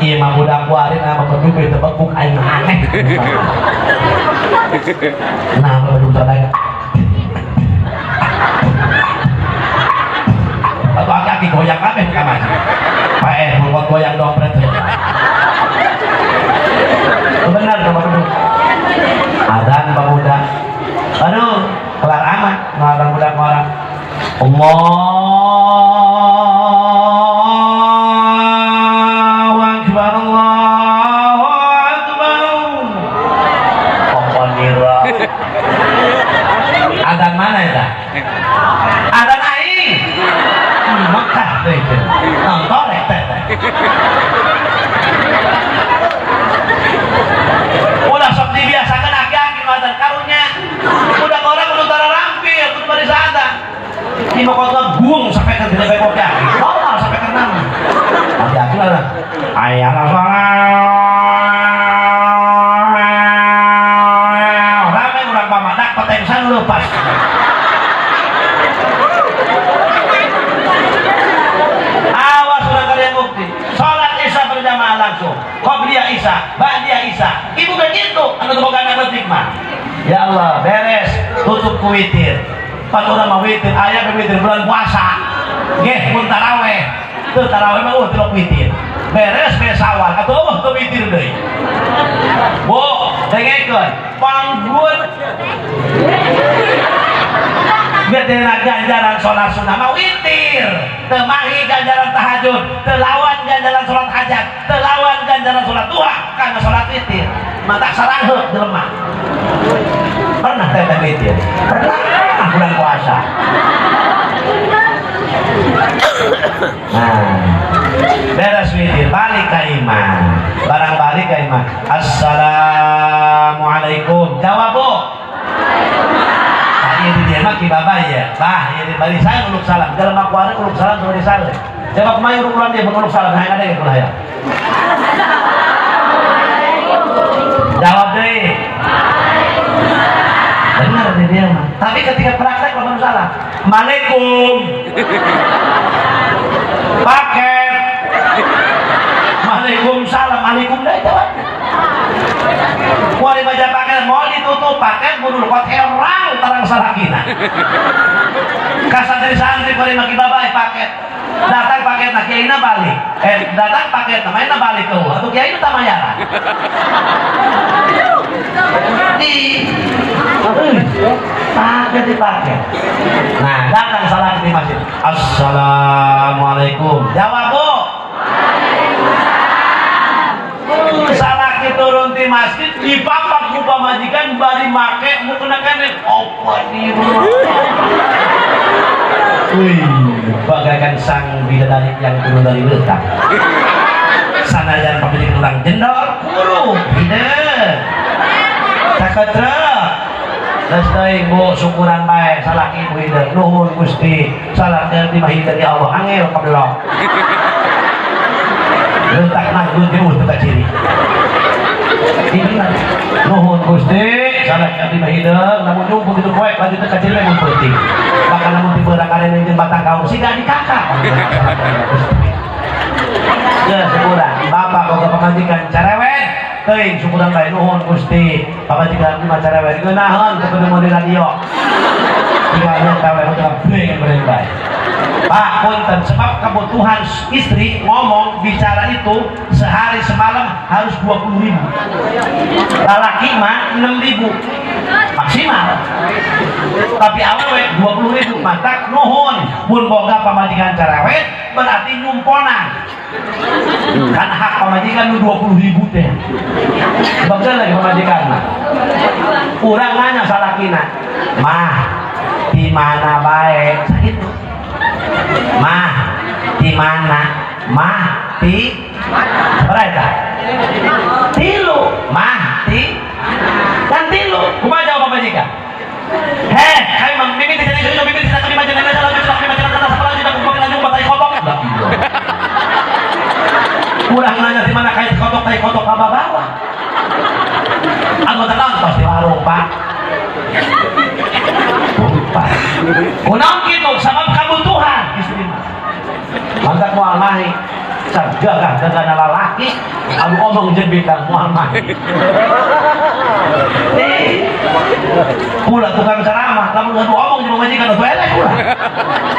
Iya mah budak kuarin apa beduk itu bekuk aing aneh. Nah, beduk sadaya. Atau aki-aki goyang kabeh ka masjid. Paeh mun goyang dompet. Benar sama beduk. Adzan pemuda. Aduh, kelar amat ngaran budak orang. Allahu Akbar, Allahu Akbar. Komponira. Adzan mana eta? Adzan aing. Mekah teh itu. Nonton teh teh. Udah sok dibiasakan aki-aki nu adzan karunya. Udah orang kudu tara rampil, kudu bari adzan. Ini mau kota buang sampai ke tidak baik aki. Normal sampai ke nama. Aki-aki lah. Ayah sholat. Rame urang pamadak petengsan lepas. Awas urang kalian bukti. Salat Isya berjamaah langsung. Qobliyah Isya, ba'diyah Isya. Ibu begitu anu teu boga anak leutik mah. Ya Allah, beres, tutup ku witir. Pan urang mah witir, aya be witir bulan puasa. Nggih, mun taraweh. Teu taraweh mah eueuh tilok witir. Beres beres sawal atuh eueuh teu witir deui. Bu, dengekeun, panggun gedena ganjaran sholat sunnah mah witir, teu mahi ganjaran tahajud, teu lawan ganjaran sholat hajat, teu lawan ganjaran sholat duha karena sholat witir. Matak sarangheuk jelema. Pernah teteh witir? Pernah bulan puasa. Nah, beres witir balik ke imah. Barang balik ke imah. Assalamualaikum. Jawab, Bu. Nah, ini dia mah ki baba ya. Bah, ini balik saya uluk salam. Dalam aku ada uluk salam sama di sana. Coba kemarin uluk dia uluk salam. Nah, ada yang pula ya. Jawab deh. Benar nih dia mah. Tapi ketika praktek langsung salah. Maalaikum. Paket. Waalaikumsalam. Alaikum dah jawabnya. Mau dibaca paket, mau ditutup paket, mundur kot herang tarang salakina. Kasantri santri pada maki babai paket. Datang paket nah kiaina balik. Datang paket namanya balik tuh. Atau kiaina tamayaran. Di paket dipakai. Nah, datang salah di masjid. Assalamualaikum. Jawab, Bu. Salaki turun di masjid dipapak ku pamajikan bari make mu kena kene opo di. Wih, bagaikan sang bidadari yang turun dari letak. Sanajan pamajikan urang jendol kuru hideung. Saketrek. Geus teuing Bu syukuran bae salaki ibu hideung. Nuhun Gusti, salaki abdi mah hideung ya Allah angel kabelok. Letak nanggung jauh teu ciri. Ini nuhun Gusti, salaki abdi mah hideung lamun nyumput kitu poek lanjut teu kaciri mun peuting. Bahkan lamun ti beurang arene jeung batang kaur siga di kakak. Ya syukuran, bapak boga pamajikan cerewet, teuing syukuran bae nuhun Gusti, pamajikan abdi mah cerewet geunaheun teu kudu di radio. Tinggal nyata we udah beng beureun bae. Pak, punten, sebab kebutuhan istri ngomong bicara itu sehari semalam harus 20.000. Lalaki mah 6.000 maksimal. Tapi awewe 20.000 matak nuhun mun boga pamajikan cerewet berarti nyumponan. Kan hak pamajikan nu 20.000 teh. Bagja lagi pamajikan mah. Urang nanya salakina, "Mah, di mana bae?" Sakitu. Mah, di mana? Mah, di mana? Eta? Tilu. Mah, di kan tilu. Kumaha jawab pamajikan? Heh, kami mah mimiti jadi jadi mimiti tidak kami maju nana jalan kami maju nana sekolah tidak kumpul lanjut batai kotok. Kurang nanya di mana kait kotok tai kotok ka bawah. Anggota kantos di warung, Pak. Lupa. Kunaon kitu sabab kabutuhan istri mah. Mantak moal mahi. Cagagah gagana lalaki anu omong jeung bintang moal mahi. Pula tukang ceramah lamun ngadu omong jeung pamajikan atuh eleh pula.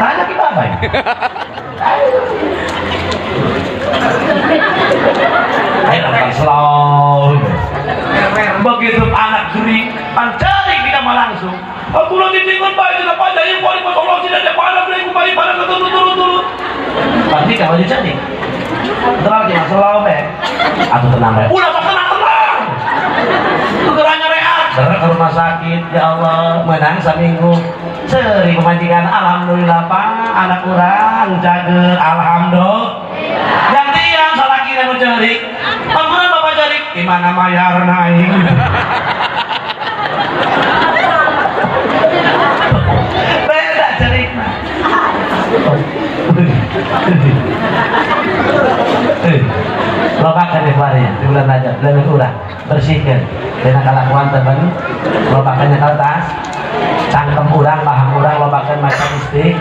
Tanya ki babai. Ayo langsung slow. Begitu anak gering, pancari kita mah langsung. Aku lagi tinggal baik tidak pada yang paling masuk Allah tidak ada pada beri kembali pada turut turut turut. Pasti kalau jadi. Tenang lagi masalah be. Aku tenang be. Udah sok tenang tenang. Tukerannya reak. Bener ke rumah sakit ya Allah menang seminggu. Seri pemajikan alhamdulillah Pak anak kurang jaga alhamdulillah. Gantian salah kira nu ceurik. Pangguran bapak ceurik di mana mayar naik. Beda cerita. Lobakan ya ya, di bulan Rajab, bulan urang bersihkan. Dina kalakuan teman, lobakannya kertas, cangkem urang, bahang urang, lobakan maca mistik,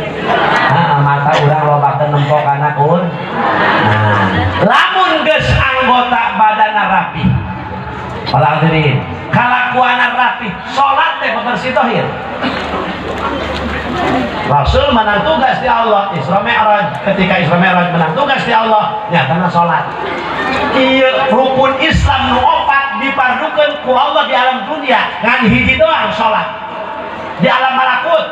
mata urang lobakan nempok anak un. Nah, lamun geus anggota badana rapi, para hadirin, kalakuan rapi, salat teh bebersih tohir. Rasul menang tugas di Allah Isra Mi'raj. Ketika Isra Mi'raj menang tugas di Allah, nyatana salat. Ieu rukun Islam nu opat dipardukeun ku Allah di alam dunia ngan hiji doang salat. Di alam malakut.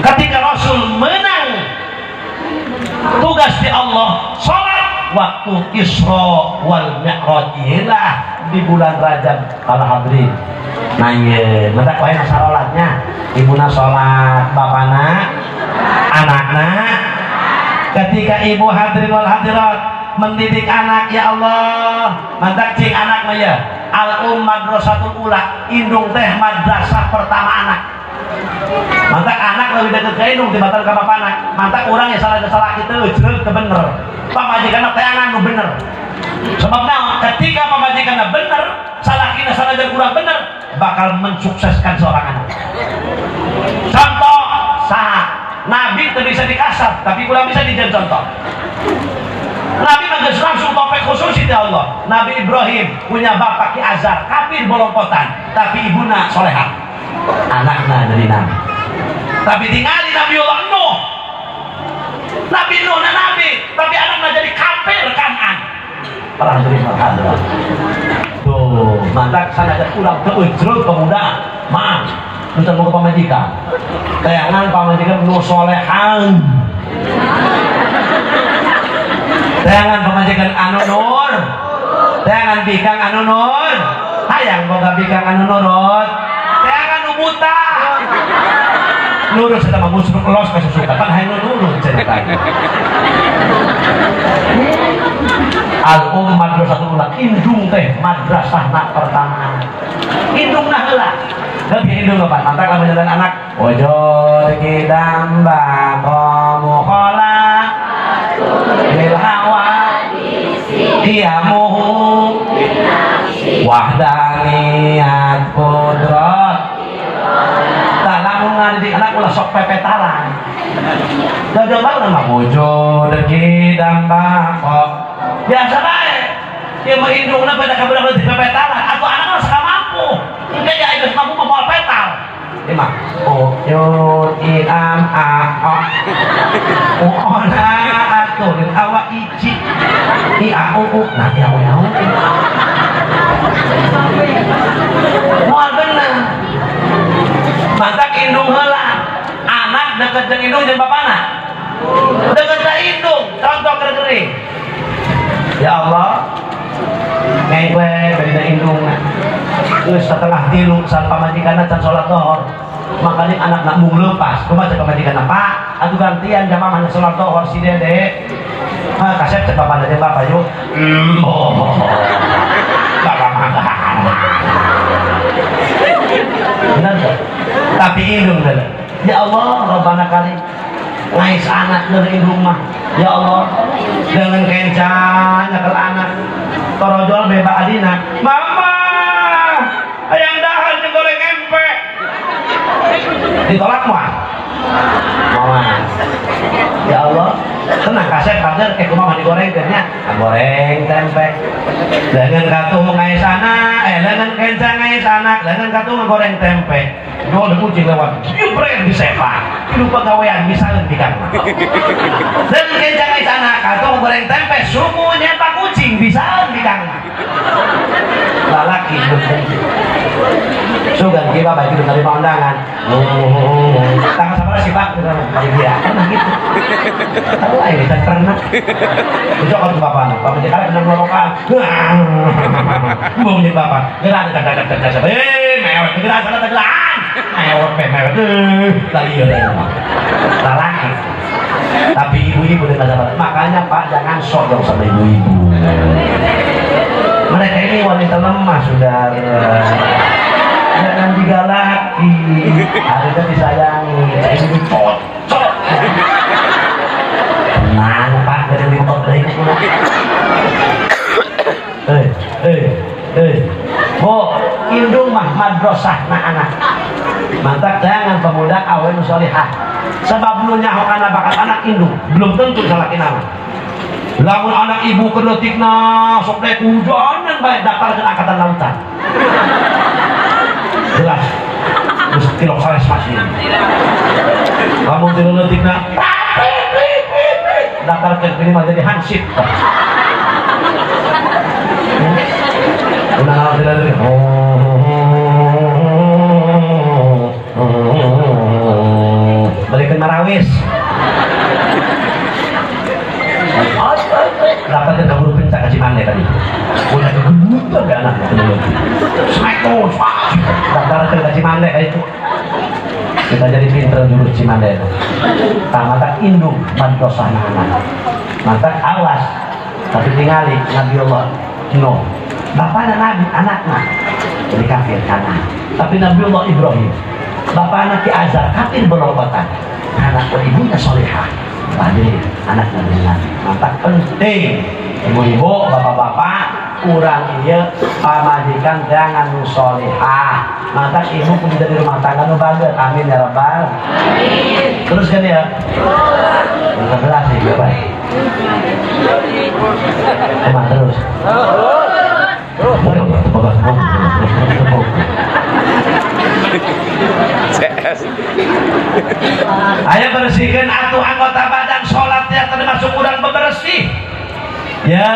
Ketika Rasul menang tugas di Allah, salat Waktu Isra wal Mi'raj ialah di bulan Rajab para hadirin. Nah iya, mentak wae salatnya. Ibuna salat, bapana, anakna. Ketika ibu hadirin wal hadirat mendidik anak, ya Allah, mantak cing anak mah ya. Al um madrasatul ula, indung teh madrasah pertama anak. Mantak anak lebih dekat ke indung tibatan ka bapana. Mantak urang ya salah salah kita ujreg ke bener. Pamajikan teangan nu bener. Sebab naon? Ketika pamajikan bener, salakina sanajan kurang bener, bakal mensukseskan seorang anak. Contoh saha? Nabi tidak bisa dikasar, tapi kurang bisa dijadikan contoh. Nabi mah geus langsung topek khusus itu Allah. Nabi Ibrahim punya bapak Ki Azar, kafir bolongkotan, tapi ibuna soleha. Anakna jadi nabi. Tapi tingali Nabi Allah Nuh. Nabi Nuh na nabi, tapi anakna jadi kafir Kanan. Para hadirin wal hadirat. Tuh, mantak sanajan urang teu ujrug pemuda. Maaf, nu boga pamajikan. Tayangan pamajikan nu solehan. Tayangan pamajikan anu nur. Tayangan bikang anu nur. Hayang boga bikang anu nurut. Tayangan nu buta. Nurut eta mah musruk los ka susukan pan hayang nu nurut ceritanya. Al um madrasatul ula, indung teh madrasah nak pertama. Indung nah heula. Lebih indung apa? Mantak lamun jalan anak. Ojol kidamba qamu khala lil hawa qiyamuhu wahdaniyat qudrat. Tah lamun ngadidik anak ulah sok pepetaran. Jauh-jauh banget mah wujud kidamba kok biasa bae. Ya mah indungna pada kabudak di pepetaran atau anak mah sakam mampu. Engke ya geus mampu mah moal petal. Ieu mah uyun i am a o u o na atuh lil awa ici i a u u nah ya u ya u. Moal bener. Mantak indung heula. Anak deket jeung indung jeung bapana. Deket ka indung, contoh keur gering. Ya Allah, ngengklek dari indungna. Geus setengah tilu saat pamajikanna can salat dohor. Makanya anak nak mung lepas. Kumaha cek pamajikanna, Pak? Atuh gantian jamaah mana salat dohor si Dede. Ah, kasep cek bapana jeung bapak yuk. Oh. Bapak mah. Benar tak? Tapi indung bener. Ya Allah, Rabbana kali ngais anak dari indung mah. Ya Allah, dengan kenca nyekel anak. Torojol beba adina. Mama, hayang dahar jeung goreng empe. Ditolak mah. Mama. Ya Allah, tenang kasep kader kayak kumaha digoreng nya. Goreng tempe. Lengan katuh ngais anak, lengan kenca ngais anak, lengan katuh ngegoreng tempe. Jual di kucing lewat, jebret disepak. Hidup pegawaian bisa hentikan. Lengan kenca ngais anak, katuh ngegoreng tempe, sumu nyepak kucing bisa hentikan. Lalaki belum tentu. Sugan kiba baik itu dari undangan. Tangan sama si Pak gitu dia. Pernah gitu. Tahu aja kita pernah. Itu kalau bapak, bapak jadi benar lorokan. Mau jadi bapak. Gerak gerak gerak gerak gerak. Mewek gerak gerak gerak. Mewek mewek. Tadi ya lalaki. Tapi ibu-ibu dengan sabar. Makanya Pak jangan sok dong sama ibu-ibu. Mereka ini wanita lemah, saudara. Jangan digalaki, harusnya disayangi. Ini cocok. Tenang Pak, dari lima deui pulang. Eh, eh, eh. Bu, indung mah madrasah na anak. Mantak jangan pemuda awe nu solihah. Sebab nu nyaho kana bakat anak indung, belum tentu salaki nama. Lamun anak ibu keleutikna sok dek hujanan bae daftar ke angkatan lautan. Jelas. Terus tilok sales masih. Lamun ti leutikna daftar ke minimal jadi hansip. Udah naon tidak balikin marawis. Daftar Terus daftar ke Cimande kayak itu. Kita jadi pinter jurus Cimande itu. Tamata indung madrasah anak. Maka awas, tapi tingali Nabi Allah Nuh. Bapaknya Nabi, anaknya jadi kafir karena. Tapi Nabi Allah Ibrahim, bapaknya Ki Azar kafir berobatan. Anak ibunya solehah. Hadirin, anak Nabi Nabi. Mantap penting. Ibu-ibu, bapak-bapak, urang iya pamajikan jangan nu solehah. Maka ibu pun jadi rumah tangga nu bagus. Amin ya rabbal. Amin. Terus kan ya? Udah sih, Bapak. Kemana terus? Terus. CS. Ayo bersihkan atuh anggota badan sholatnya termasuk kurang bebersih. Ya,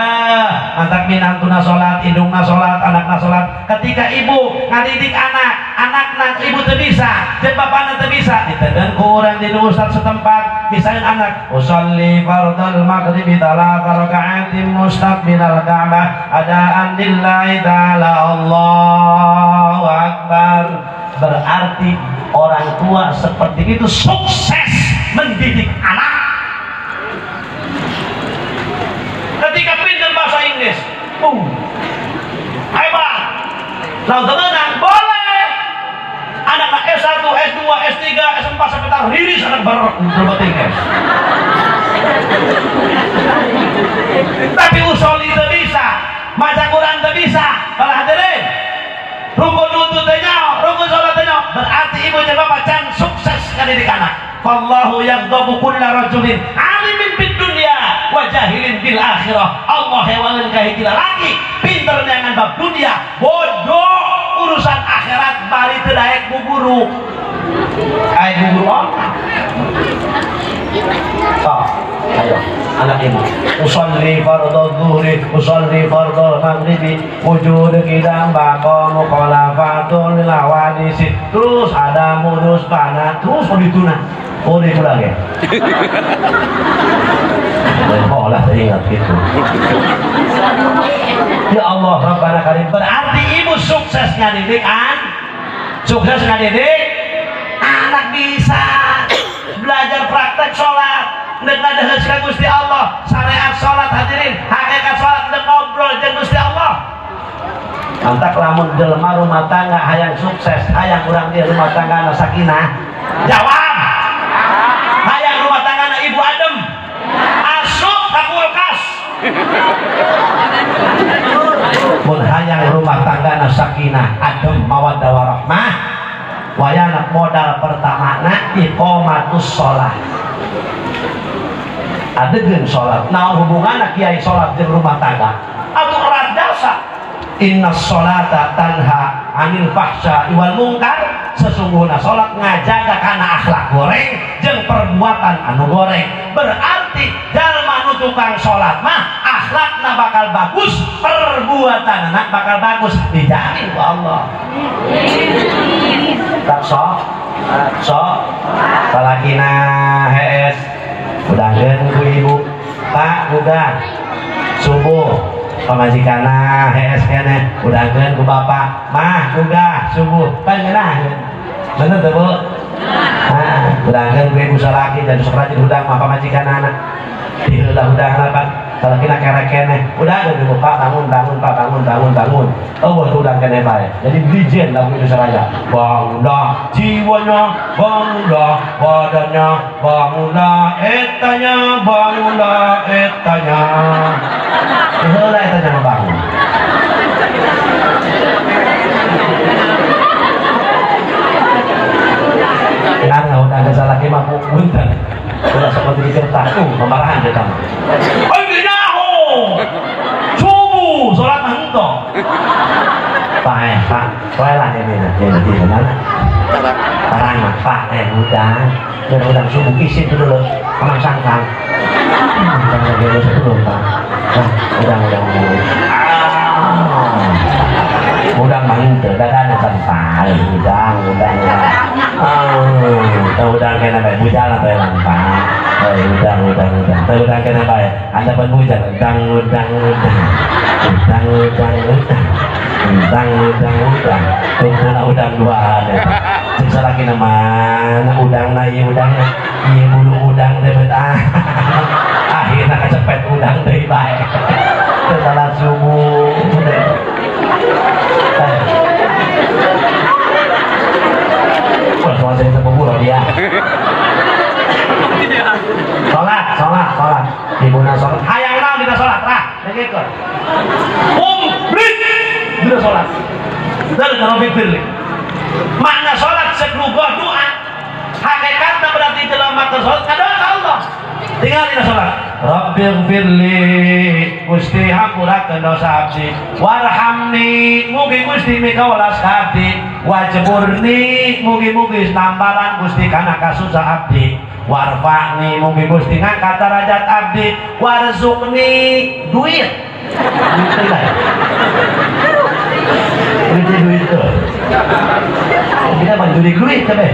mantak minantuna sholat, indungna sholat, anakna sholat. Ketika ibu ngadidik anak, anakna ibu teu bisa, jeung bapakna teu bisa, diteden ku urang di ustaz setempat, misalnya anak usolli fardal maghribi talata raka'atin mustaqbilal ka'bah adaan lillahi ta'ala Allahu akbar. Berarti orang tua seperti itu sukses mendidik anak. Ketika pinter bahasa Inggris, hebat. Lalu temenang, boleh. Anak S1, S2, S3, S4 sampai riris anak baru berbahasa Inggris. Tapi usolli itu bisa, maca Quran itu bisa. Kalau hadirin, rukun wudhu teh nyaho, rukun sholat teh nyaho. Berarti ibu jeung bapak can sukses ngadidik anak. Fallahu yaghdabu kulla rajulin alimin bid dunya wa jahilin bil akhirah. Allah hewangeun ka hiji lalaki pinter neangan bab dunia, bodoh urusan akhirat bari teu daek bu guru. Ai bu guru apa? Sok, ayo anak ibu. Usolli fardhu dhuhri, usolli fardhu maghribi, wujud qidam baqa mukhalafatun lil hawadisi. Terus ada mudus bana, terus mau dituna. Oh, itu lagi. Oh lah, saya ingat gitu. Ya Allah, Rabbana Karim. Berarti ibu sukses ngadidik an, sukses ngadidik anak bisa belajar praktek sholat. Nek ngadeuheus ka Gusti Allah, syariat sholat hadirin, hakikat sholat nek ngobrol jeung Gusti Allah. Mantak lamun jelema rumah tangga hayang sukses, hayang urang dia rumah tangga na sakinah. Jawab. Hayang rumah tangga na ibu adem. Asup ka kulkas. Mun hayang rumah tangga na sakinah, adem, mawaddah warahmah, wayana modal pertamana iqamatus sholat. Adegeun sholat. Naon hubunganna kiai sholat jeung rumah tangga? Atuh erat jasa. Inna sholata tanha anil fahsya wal mungkar. Sesungguhnya sholat ngajaga kana akhlak goreng jeung perbuatan anu goreng. Berarti jalma nu tukang sholat mah akhlakna bakal bagus, perbuatan anak bakal bagus, dijamin ku Allah. Tak sok sok salakina hees udangkeun ku ibu, Pak udah subuh pamajikanna hees keneh udangkeun ku bapak mah udah subuh kan ngeunaheun bener teu Bu? Nah, udangkeun ku ibu salaki dan sok rajin hudang mah pamajikanna diheula hudangna Pak salakina kerek keneh udangkeun ibu Pak bangun bangun Pak bangun bangun bangun oh tuh udang keneh bae jadi dijen lagu Indonesia Raya bangunlah jiwanya bangunlah badannya bangunlah etanya bangunlah etanya diheula etanya mah bangun. Ngan udah ada salaki mah punten. Ulah sok dipikir tahu pemarahan dia mah. Ai nyaho. Subuh salat mah henteu. Pak Pak, poe lah ini nah, ini di mana? Tarang mah Pak udang. Dan udang subuh isin tuh dulu, kemang sangkang. Jangan lagi dulu Pak. Nah, udang udang udang. Ah. Udang mah henteu, dadana can paeh udang, udang, udang. Oh, teu udang kena bae, bujang teh lampang. Eh, udang, udang, udang. Teu udang kena bae. Anda pun bujang, udang, udang, udang. Udang, udang, udang. Udang, udang, udang. Tunggu udang dua ada. Cek salaki mana udang na ieu udangna. Ieu bulu udang teh bet ah. Akhirna kacepet udang deui bae. Teu salat subuh. Eh. Wah, soal saya sepupu dia. Salat, salat, salat. Ibuna salat. Hayang naon dina salat? Rah, dengekeun. Komplit dina salat. Dan kalau pikir makna salat seklugoh doa. Hakikatna berarti dalam makna salat kadoa ka Allah. Tinggal dina salat. Rabbighfirli, Gusti hampurakeun dosa abdi. Warhamni, mugi Gusti mikawelas ka abdi. Wajburni, mugi-mugi nambalan Gusti kana kasusah abdi. Warfa'ni, mugi Gusti ngangkat derajat abdi. Warzuqni, duit. Duit teh lah. Duit teh duit tuh. Kita mah duit duit kabeh.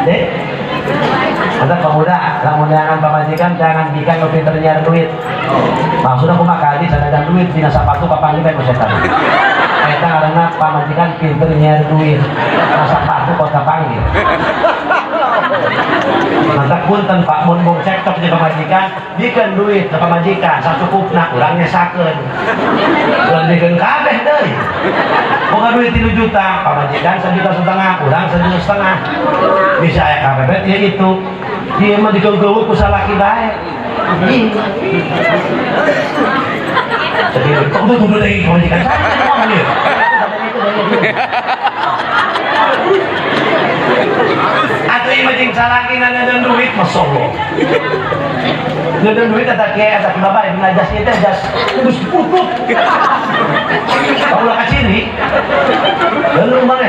Dek. Masa pemuda, lamun jangan pamajikan, jangan bikin nu pinter nyiar duit. Maksudnya aku mah kali sanajan duit dina sapatu kapanggih bae ku setan. Eta ngaranna pamajikan pinter nyiar duit. Na sapatu kok kapanggih. Mantap punten Pak, mun mung cekcok di pamajikan, bikeun duit ke pamajikan sacukupna, urang nyesakeun. Ulah bikeun kabeh deui. Boga duit 3 juta, pamajikan 1,5 juta, urang 1,5 juta. Bisa aya kabeh ya itu. Dia mah dikeugeuweut ku salaki bae. Ih. Jadi, kok tuh tuduh deui pamajikan? Ngomong ieu. Atuh ieu mah jeung salaki na duit, masyaallah. Ngeundeun duit eta kieu eta ki bapak dina jas ieu teh jas geus putut. Ulah kaciri. Lalu maneh?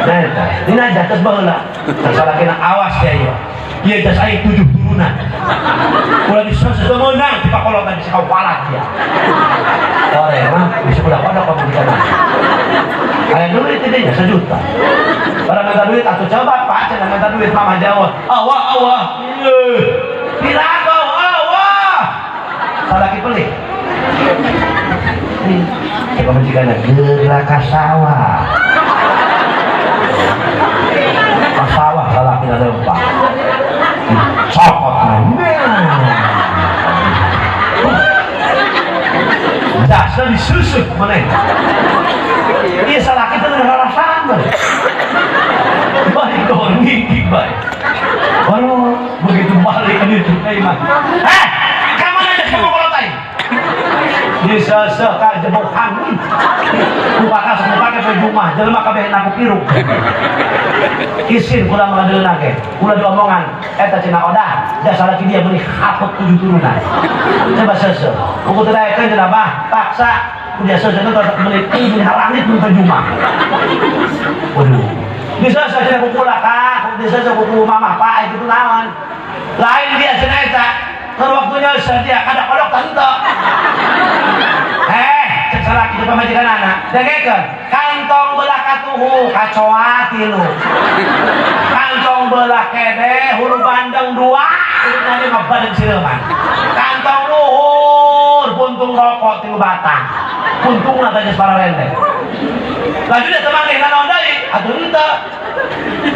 Nah eta, dina jas geus baheula. Tah salakina awas ya ieu. Ieu jas aing 7 turunan. Ulah disosok meunang di pakolotan bisa kawalat dia. Sore mah bisa udah kodok pamajikan. Aya duit ini nya 1 juta. Barang minta duit atuh coba Pak, cenah minta duit mama jawab. Awah awah. Pirago awah. Salaki pelit. Cek pamajikanna geura ka sawah. Ka sawah salaki leumpang. Cokot nah. Jasna disusuk maneh. Iya salaki teh ngarasaan bae. Balik doang ngingkik bae. Waduh, begitu balik ke ditu ka imah. Eh, ka mana jas kamu kolot aing? Diseseh ka jebok hangit. Ku kasuk pake baju mah, jelema kabeh naku piruk. Isin kula ngadeuleuh ge. Kula diomongan eta cenah odah, jasa laki dia meuni hapet 7 turunan. Coba seseh. Ku teu daekeun cenah bah, paksa ku dia seseh teh meuni meuni harangit meuni baju mah. Waduh. Diseseh cenah ku kula ka, diseseh ku mamah pak itu naon. Lain dia cenah eta. Keur waktunya dia kadok-kadok tante. Eh, cek salaki di pamajikan anak. Dengekeun, kantong belah katuhu kacoa 3. Kantong belah kede hulu bandeng 2, urutna mah badeng sireman. Kantong luhur puntung rokok 3 batang. Puntungna teh geus pararende. Laju dia teman nih naon deui? Atuh henteu.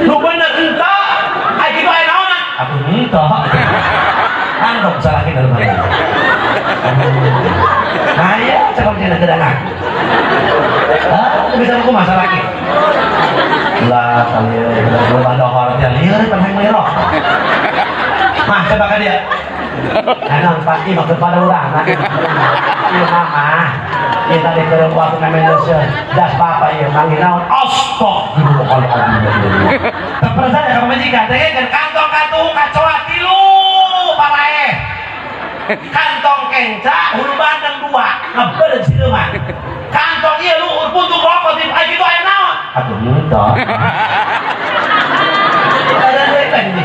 Nu bener henteu. Ai kitu aya naonan? Atuh henteu. Kantong salaki dalam hati. Nah iya, cakap dia nak aku. Ah, bisa aku masalah lagi. Lah, kali belum ada orang dia liar, kan yang melok. Mah, coba ke dia. Nah, pasti mah kepada orang. Nah, iya mama. Iya tadi ke waktu kami das papa iya manggil naon. Astagfirullahaladzim. Tak percaya kamu majikan, kan kantong katuh kacoa 3 paraeh. Kantong kenca hulu bandeng 2 ngebeureun sireman. Kantong ieu luhur puntung rokok di ai kitu aya naon? Atuh henteu. Ada duit ini.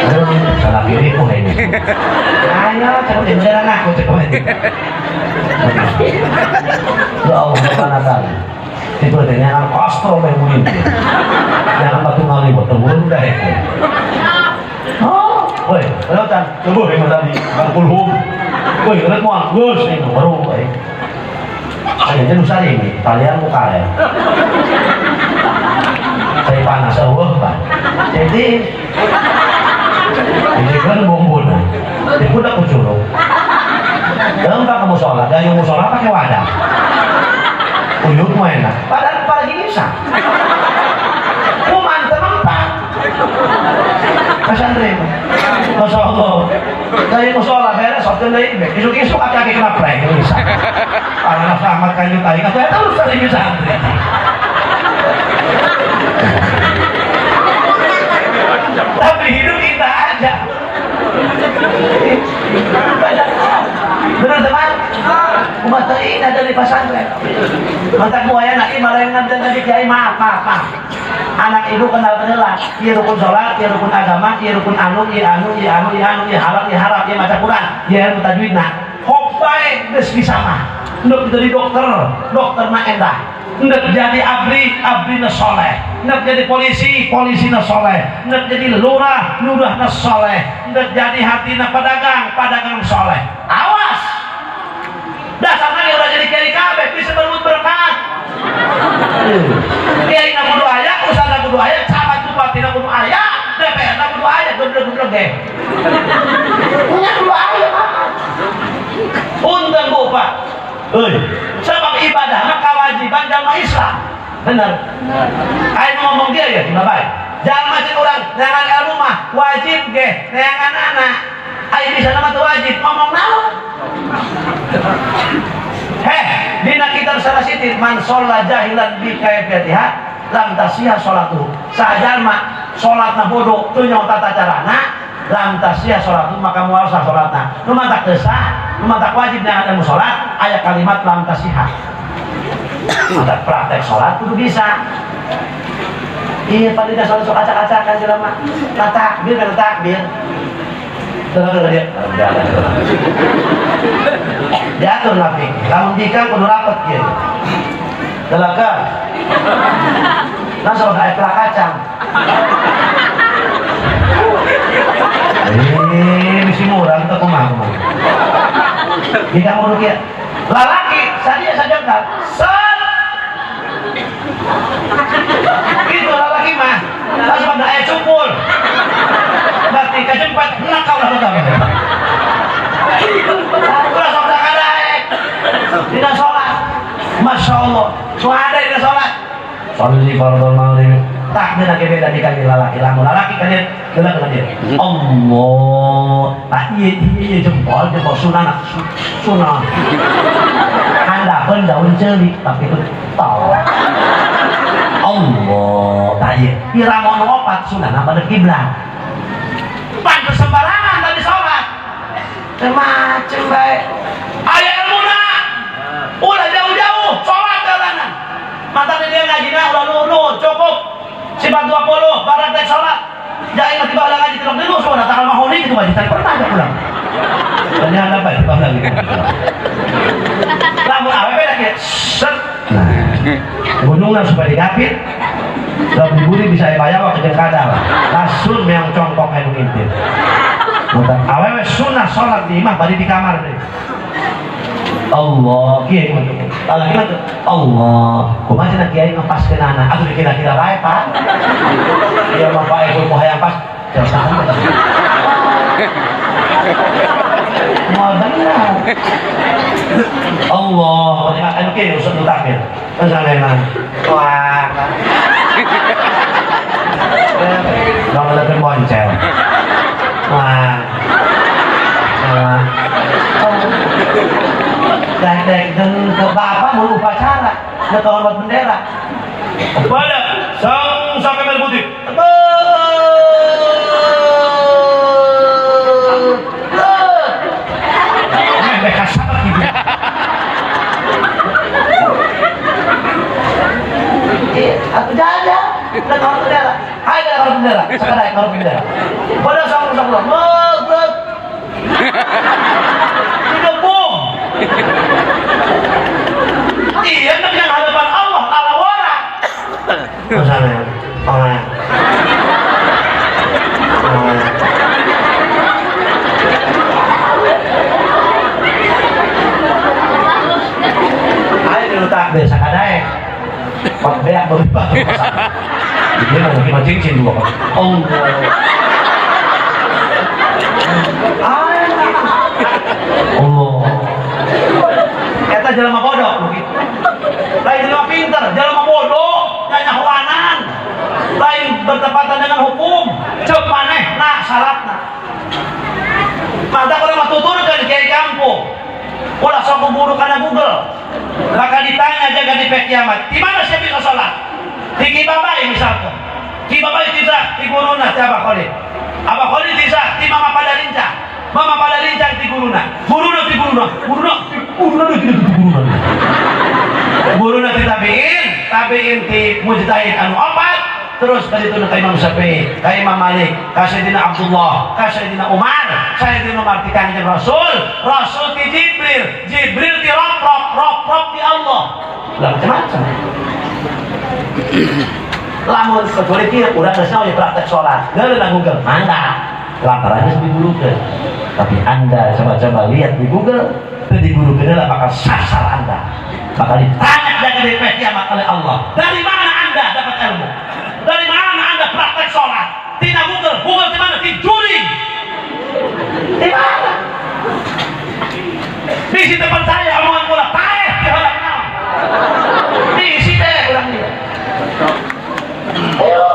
Aduh, salah pilih ku ini. Ayo Macam-macam di bendera ngaku cek kowe. Ya Allah, mana kali. Itu ada yang kastro yang mungkin. Jangan batu ngali buat turun dah itu. Oh, woi, kelihatan. Coba yang tadi, bang kulhum. Woi, kalian mau Gus nih baru, woi. Ayo jadi usah ini, kalian muka ya. Saya panas, Allah pak. Jadi, ini kan bumbu nah. Itu udah kucuruk. Gampang kamu sholat, gayung musola pakai wadah. Uyut mah enak. Padahal lagi bisa. Kuman tempat. Mas Andre, Masya Allah. Gayung musola beres, sholat deui isuk-isuk kaki kena prank bisa. Karena selamat kanjut aing, atuh eta urusan bisa Andre. Tapi hidup kita aja. Benar teman? Umat teuing ada di pesantren. Mantak buaya nak malah yang ngambil tadi kiai maaf maaf maaf. Anak ibu kenal kenalan, ieu rukun salat, ieu rukun agama, ieu rukun anu, ieu anu, ieu anu, ieu anu, ieu halal, ieu haram, ieu maca Quran, ieu ilmu tajwid nah. Hok bae geus bisa mah. Endek jadi dokter, dokter mah endah. Endek jadi abri, abri na soleh. Endek jadi polisi, polisi na soleh. Endek jadi lurah, lurah na soleh. Endek jadi hatina pedagang, pedagang soleh. Awas! Dasarnya udah jadi kiai kabeh bisa berebut berkat. Kiai na kudu aya, ustaz na kudu aya, camat bupati na kudu aya, DPR na kudu aya, geblek-geblek ge. Punya kudu aya mah. Untung bu Pak. Euy, sebab ibadah mah kewajiban jalma Islam. Bener. Ayo ngomong dia ya, cuma baik. Jalma cek urang neangan ilmu mah wajib ge, neangan anak. Ayo bisa nama tuh wajib, ngomong naon? Heh, dina kitab salah sitit man sholla jahilan bi kaifiyatiha lam tasihha sholatuhu. Sajalma salatna bodoh teu nyaho tata carana, lam tasihha sholatuhu maka moal sah salatna. Nu matak teu sah, nu matak wajib neangan ilmu salat, aya kalimat lam tasihha. Matak praktek salat kudu bisa. Iya, pada salat sok acak-acakan jelema. Nah, takbir kan takbir. Terus dia. Diatur nabi. Lamun bikang kudu rapet gitu. Delakan. Langsung ada pelak kacang. Bisi murah kita kumaha kumaha. Bikang kudu kieu. Lalaki sadia saja kan. Set. Itu lalaki mah. Langsung ada ayat cukul. Berarti kajempat nakal lah betul. Ulah sok kadaek. Dina sholat. Masya Allah. Suada dina sholat. Sholli fardhu maghrib. Takbir lagi beda di kaki lalaki. Lamun lalaki kan dia gerak kan dia. Allah. Ah iya iya jempol jempol sunah sunah. Handapeun daun ceuli tapi itu tol. Allah. Tah ieu. Iramono opat sunah pada kiblat. Pantes sembarangan tadi sholat. Macem baik. Aya ilmuna. Ulah jauh-jauh sholat jalanan. Mata dia ngajina ulah nurun cukup. Sifat 20 barang tek sholat. Jangan tiba lagi ngaji tilok dulu sudah tanggal mahoni gitu ngaji tadi pernah aja pulang. Ternyata apa tiba lagi. Lamun awewe lagi set. Nah, gunungan supaya dikapit. Lamun diburi bisa bayar waktu jeung kadal. Langsung yang congkok anu ngintip. Awewe sunah sholat di imah bari di kamar deh. Allah, kiai mah. Lagi mah Allah, kumaha cenah kiai ngepaskeun anak? Atuh dikira-kira bae, Pak. Ieu mah Pak Ibu hayang pas. Jangan. Moal bener. Allah, anu kiai usah takbir. Misalnya wah. Dong lebih boncel. Wah. Wah. Dek dan ke bapak mau upacara, ke hormat bendera. Kepada sang sampai merah putih. Aku jaga, udah hormat bendera. Ayo kita hormat bendera, sekarang hormat bendera. Pada sang sang sang, Iya, tapi yang hadapan Allah talawara. Misalnya, orang orang ayo dulu takbir sakadaek. Pak beak berlipat. Dia mah lagi cincin dua kali. Allah. Allah. Eta jelema bodoh begitu. Lain jelema pinter, jelema bodoh, nyanyahuanan. Lain bertepatan dengan hukum. Cek maneh nah salatna. Maka kalau mah tuturkeun kiai kampung. Ulah sok guru kana Google. Maka ditanya jaga di pek kiamat. Di mana saya bisa salat? Di Ki Babai misalkan. Ki Babai bisa di guruna ti Abah Khalid. Abah Khalid bisa di Mama Padarincang. Mama Padarincang di guruna. Guruna di guruna. Guruna di guruna di guruna. Guruna di tabiin, tabiin di mujtahid anu opat, terus dari itu ka Imam Syafi'i, ka Imam Malik, ka Sayyidina Abdullah, ka Sayyidina Umar, Sayyidina Umar ti Kanjeng Rasul, Rasul ti Jibril, Jibril ti Rob-Rob, Rob-Rob ti Allah. Lah macam-macam. Lamun kecuali kieu urang geus naon praktek salat. Geus lah Google, mangga. Lantaran geus digurukeun. Tapi Anda coba-coba lihat di Google, teu digurukeun lah bakal sasar Anda. Bakal ditanya jaga di kiamat oleh Allah. Dari mana Anda dapat ilmu? Dari mana Anda praktek sholat? Tina Google, Google di mana? Di juring. Di mana? Di situ percaya omongan kula paeh di hadap naon. Di situ urang dia. Ayo.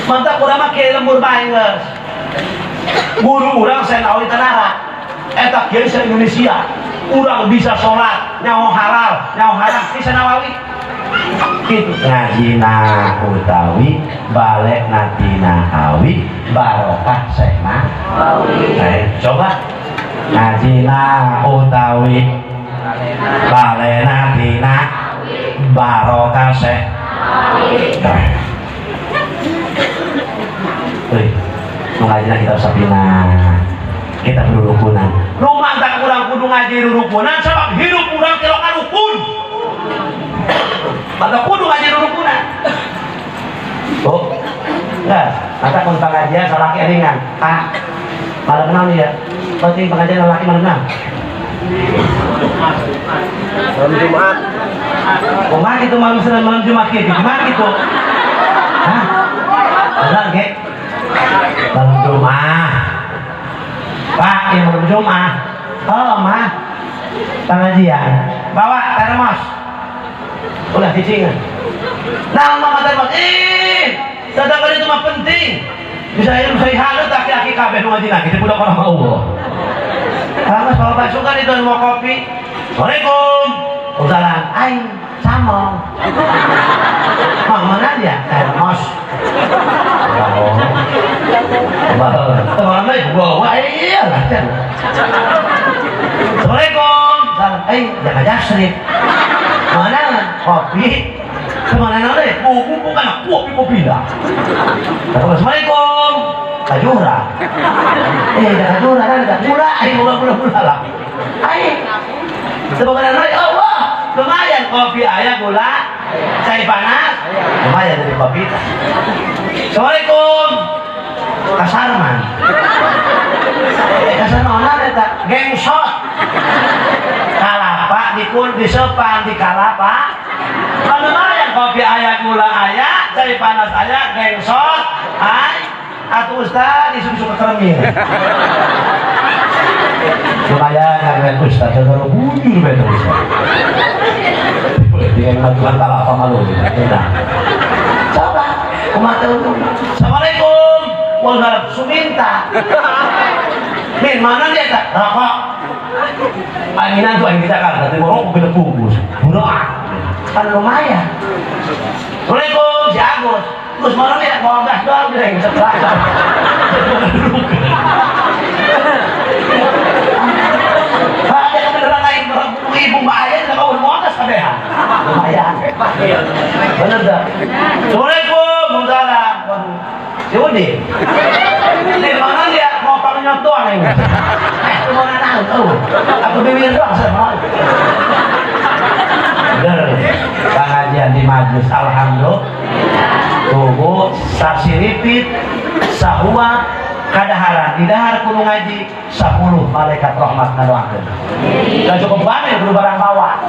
Mantap urang mah kieu lembur bae geus. Guru urang saya nawi tanara. Eta kieu sa Indonesia. Urang bisa sholat, nyaho halal, nyaho haram, bisa Nawawi. Gitu. Ngajina utawi balik natina awi barokah sehna. Coba ngajina utawi balik natina barokah seh. Hei, ngajina kitab Safinah, kita berurukunan. Rumah tak kurang kudu ngaji rurukunan sebab hidup kurang tilokan rukun. Maka kudu ngaji rurukunan. Oh, enggak, maka kun pengajian salaki ringan. Pak, malam kenal ya. Penting pengajian laki malam kenal. Malam Jumat. Kumaha gitu malam Senin malam Jumat gitu. Gimana gitu? Hah? Benar, ge? Malam Jumat. Pak, yang malam Jumat. Oh, mah. Pengajian. Bawa termos. Ulah cicingan. Nah, mama termos. Ih, tetap itu mah penting. Bisa ilmu saya halut aki-aki kabeh nu ngaji lagi budak orang Allah. Kamu bawa pasukan itu mau kopi. Assalamualaikum. Waalaikumsalam. Aing samong. Mang mana dia? Termos. Teman lagi gua iya lah. Assalamualaikum. Salam. Eh, jangan jasrip. Mana kopi? Kemana nale? Buku bukan kopi kopi dah. Assalamualaikum. Kajura. Eh, dah kajura kan dah. Gula, eh gula gula gula lah. Ai. Sebagai nale, Allah, lumayan kopi ayah gula, cai panas, lumayan dari kopi. Assalamualaikum. Kasarman. Eh, kasarman eta gengsot. Kalapa dikun disepan di kalapa. Lumayan kopi ayah gula ayah, cai panas ayah, gengsot, ay, atau ustaz isu-isu kekermin. Lumayan kalian ustaz, saudara bujur betul ustaz. Dengan majukan kalapa malu gitu. Nah. Coba, kumaha untung. Assalamualaikum. Waalaikumsalam. Suminta. Min, mana dia tak? Rokok. Anginan tuh angin kita kan, nanti mau rokok beda bungkus. Burak. Kan lumayan. Assalamualaikum, si Agus. Terus mana dia mau gas doang dia yang sebelah. Ada kebenaran lain ibu mbak ayah tidak mau mau gas kabehan. Lumayan. Bener dah. Assalamualaikum, waalaikumsalam. Waduh. Si Udin. Di mana dia mau pangnyot doang ini? Eh, mau naon tuh? Aku bibir doang saya mau. Der pengajian di majlis, alhamdulillah. Tunggu sasiripit sahua kadaharan, didahar kudu ngaji, 10 malaikat rahmat ngadoakeun. Gak cukup banget, kudu barang bawa.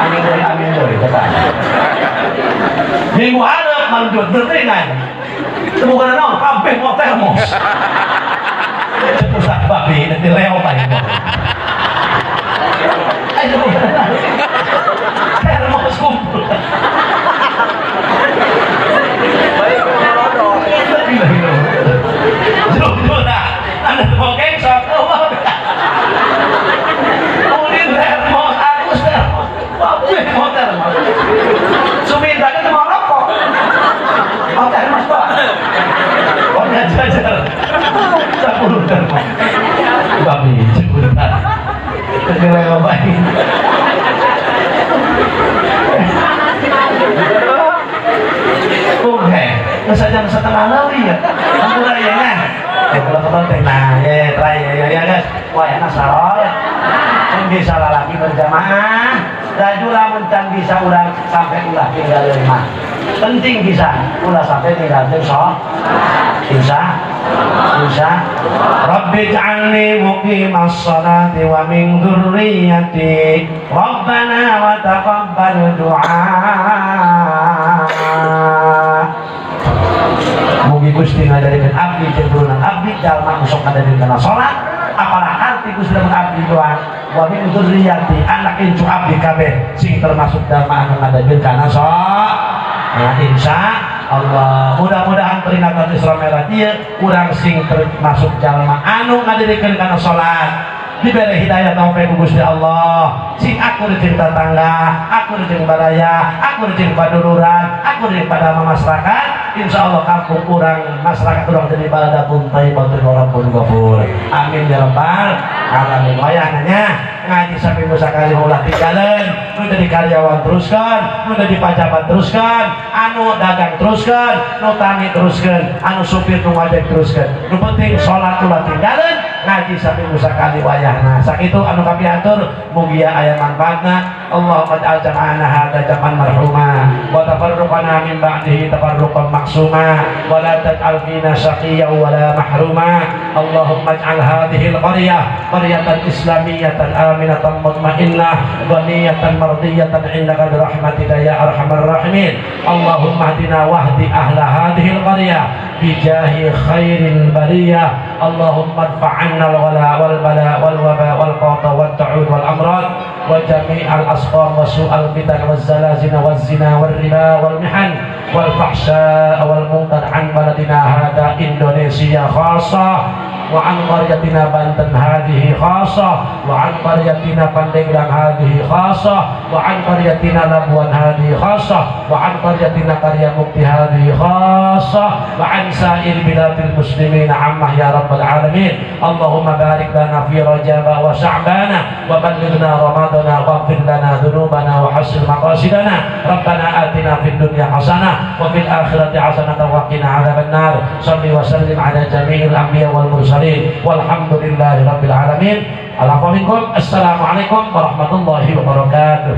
Amin deui, amin deui, kata. Minggu hareup lanjut deui ngaji. Semoga naon kabeh mau termos. Cek Ustaz babi nanti leo paling. Ayo termos kumpul. Baik, ngolodo. Jujur, anda mau kengsok, oh, Ulin termos, Agus termos, kabeh mau termos. Suminta kan mau rokok. Oh, termos, Pak. Oh, jajar. 10 termos. Babi, 10 termos. Nilai baik. Oke, masa jam setengah lagi ya? Ampura ya kan? Ya kalau kepenting, nah ya, try ya, ya, ya guys. Wah, enak sarol. Can bisa lagi berjamaah. Laju lamun can bisa urang sampai ulah tinggal di rumah. Penting bisa, ulah sampai tinggal di so. Insya, insya. Rabbi ij'alni muqimas salati wa min dzurriyyati. Rabbana wa taqabbal du'a. Mugi Gusti ngajarikeun abdi jeung turunan abdi jalma nu sok ngajarikeun kana salat, apalah arti Gusti lamun abdi doa wa min dzurriyyati, anak incu abdi kabeh sing termasuk jalma anu ngajarikeun kana salat. Nah, insya Allah mudah-mudahan peringatan Isra Mi'raj ieu urang sing termasuk jalma anu ngadirikeun kana salat, diberi hidayah taufik ku Gusti Allah, sing akur jeung tetangga, akur jeung baraya, akur jeung paduluran, akur jeung pada masyarakat. Insya Allah kampung urang, masyarakat urang jadi baldatun thayyibatun wa rabbun ghafur. Amin ya rabbal alamin. Wayahna ngaji sampai sakali ulah tinggalan. Nu jadi karyawan teruskan, nu jadi pajabat teruskan, anu dagang teruskan, nu tani teruskan, anu supir, nu ngajek teruskan. Nu penting sholat ulah tinggalan, ngaji sampai sakali wayahna. Sakitu anu kami atur, mugia aya manfaatna. Allahumma ij'al jam'ana hadza jam'an marhuma wa tafarruqana min ba'dihi tafarruqan ma'suma wa la taj'al fina syaqiyyan wa la mahruma. Allahumma ij'al hadhihi al-qaryah qaryatan islamiyatan aminatan mutmainnah ghaniyatan mardiyatan indaka bi rahmatika ya arhamar rahimin. Allahumma hdina wahdi ahla hadhihi al-qaryah bijahi khairil bariyah. Allahumma adfa' 'anna al-ghala wal bala wal waba wal qata wat ta'ud wal amrad wa jami'al asqam wa su'al fitan waz zalazina waz zina wal riba wal mihan wal fahsya wal munkar an baladina hada Indonesia khassah wa an qaryatina Banten hadhihi khassah wa an qaryatina Pandeglang hadhihi khassah wa an qaryatina Labuan hadhihi khassah wa an qaryatina Karya Mukti hadhihi khassah wa an sa'ir biladil muslimin ammah ya rabbal alamin. Allahumma barik lana fi Rajab wa Sya'bana wa ballighna Ramadana waghfir lana dhunubana wa hassil maqasidana. Rabbana atina fid dunya hasanah wa fil akhirati hasanah wa qina adzabannar. Salli wa sallim ala jami'il anbiya wal mursalin walhamdulillahi rabbil alamin. Alhamdulillah. Assalamualaikum warahmatullahi wabarakatuh.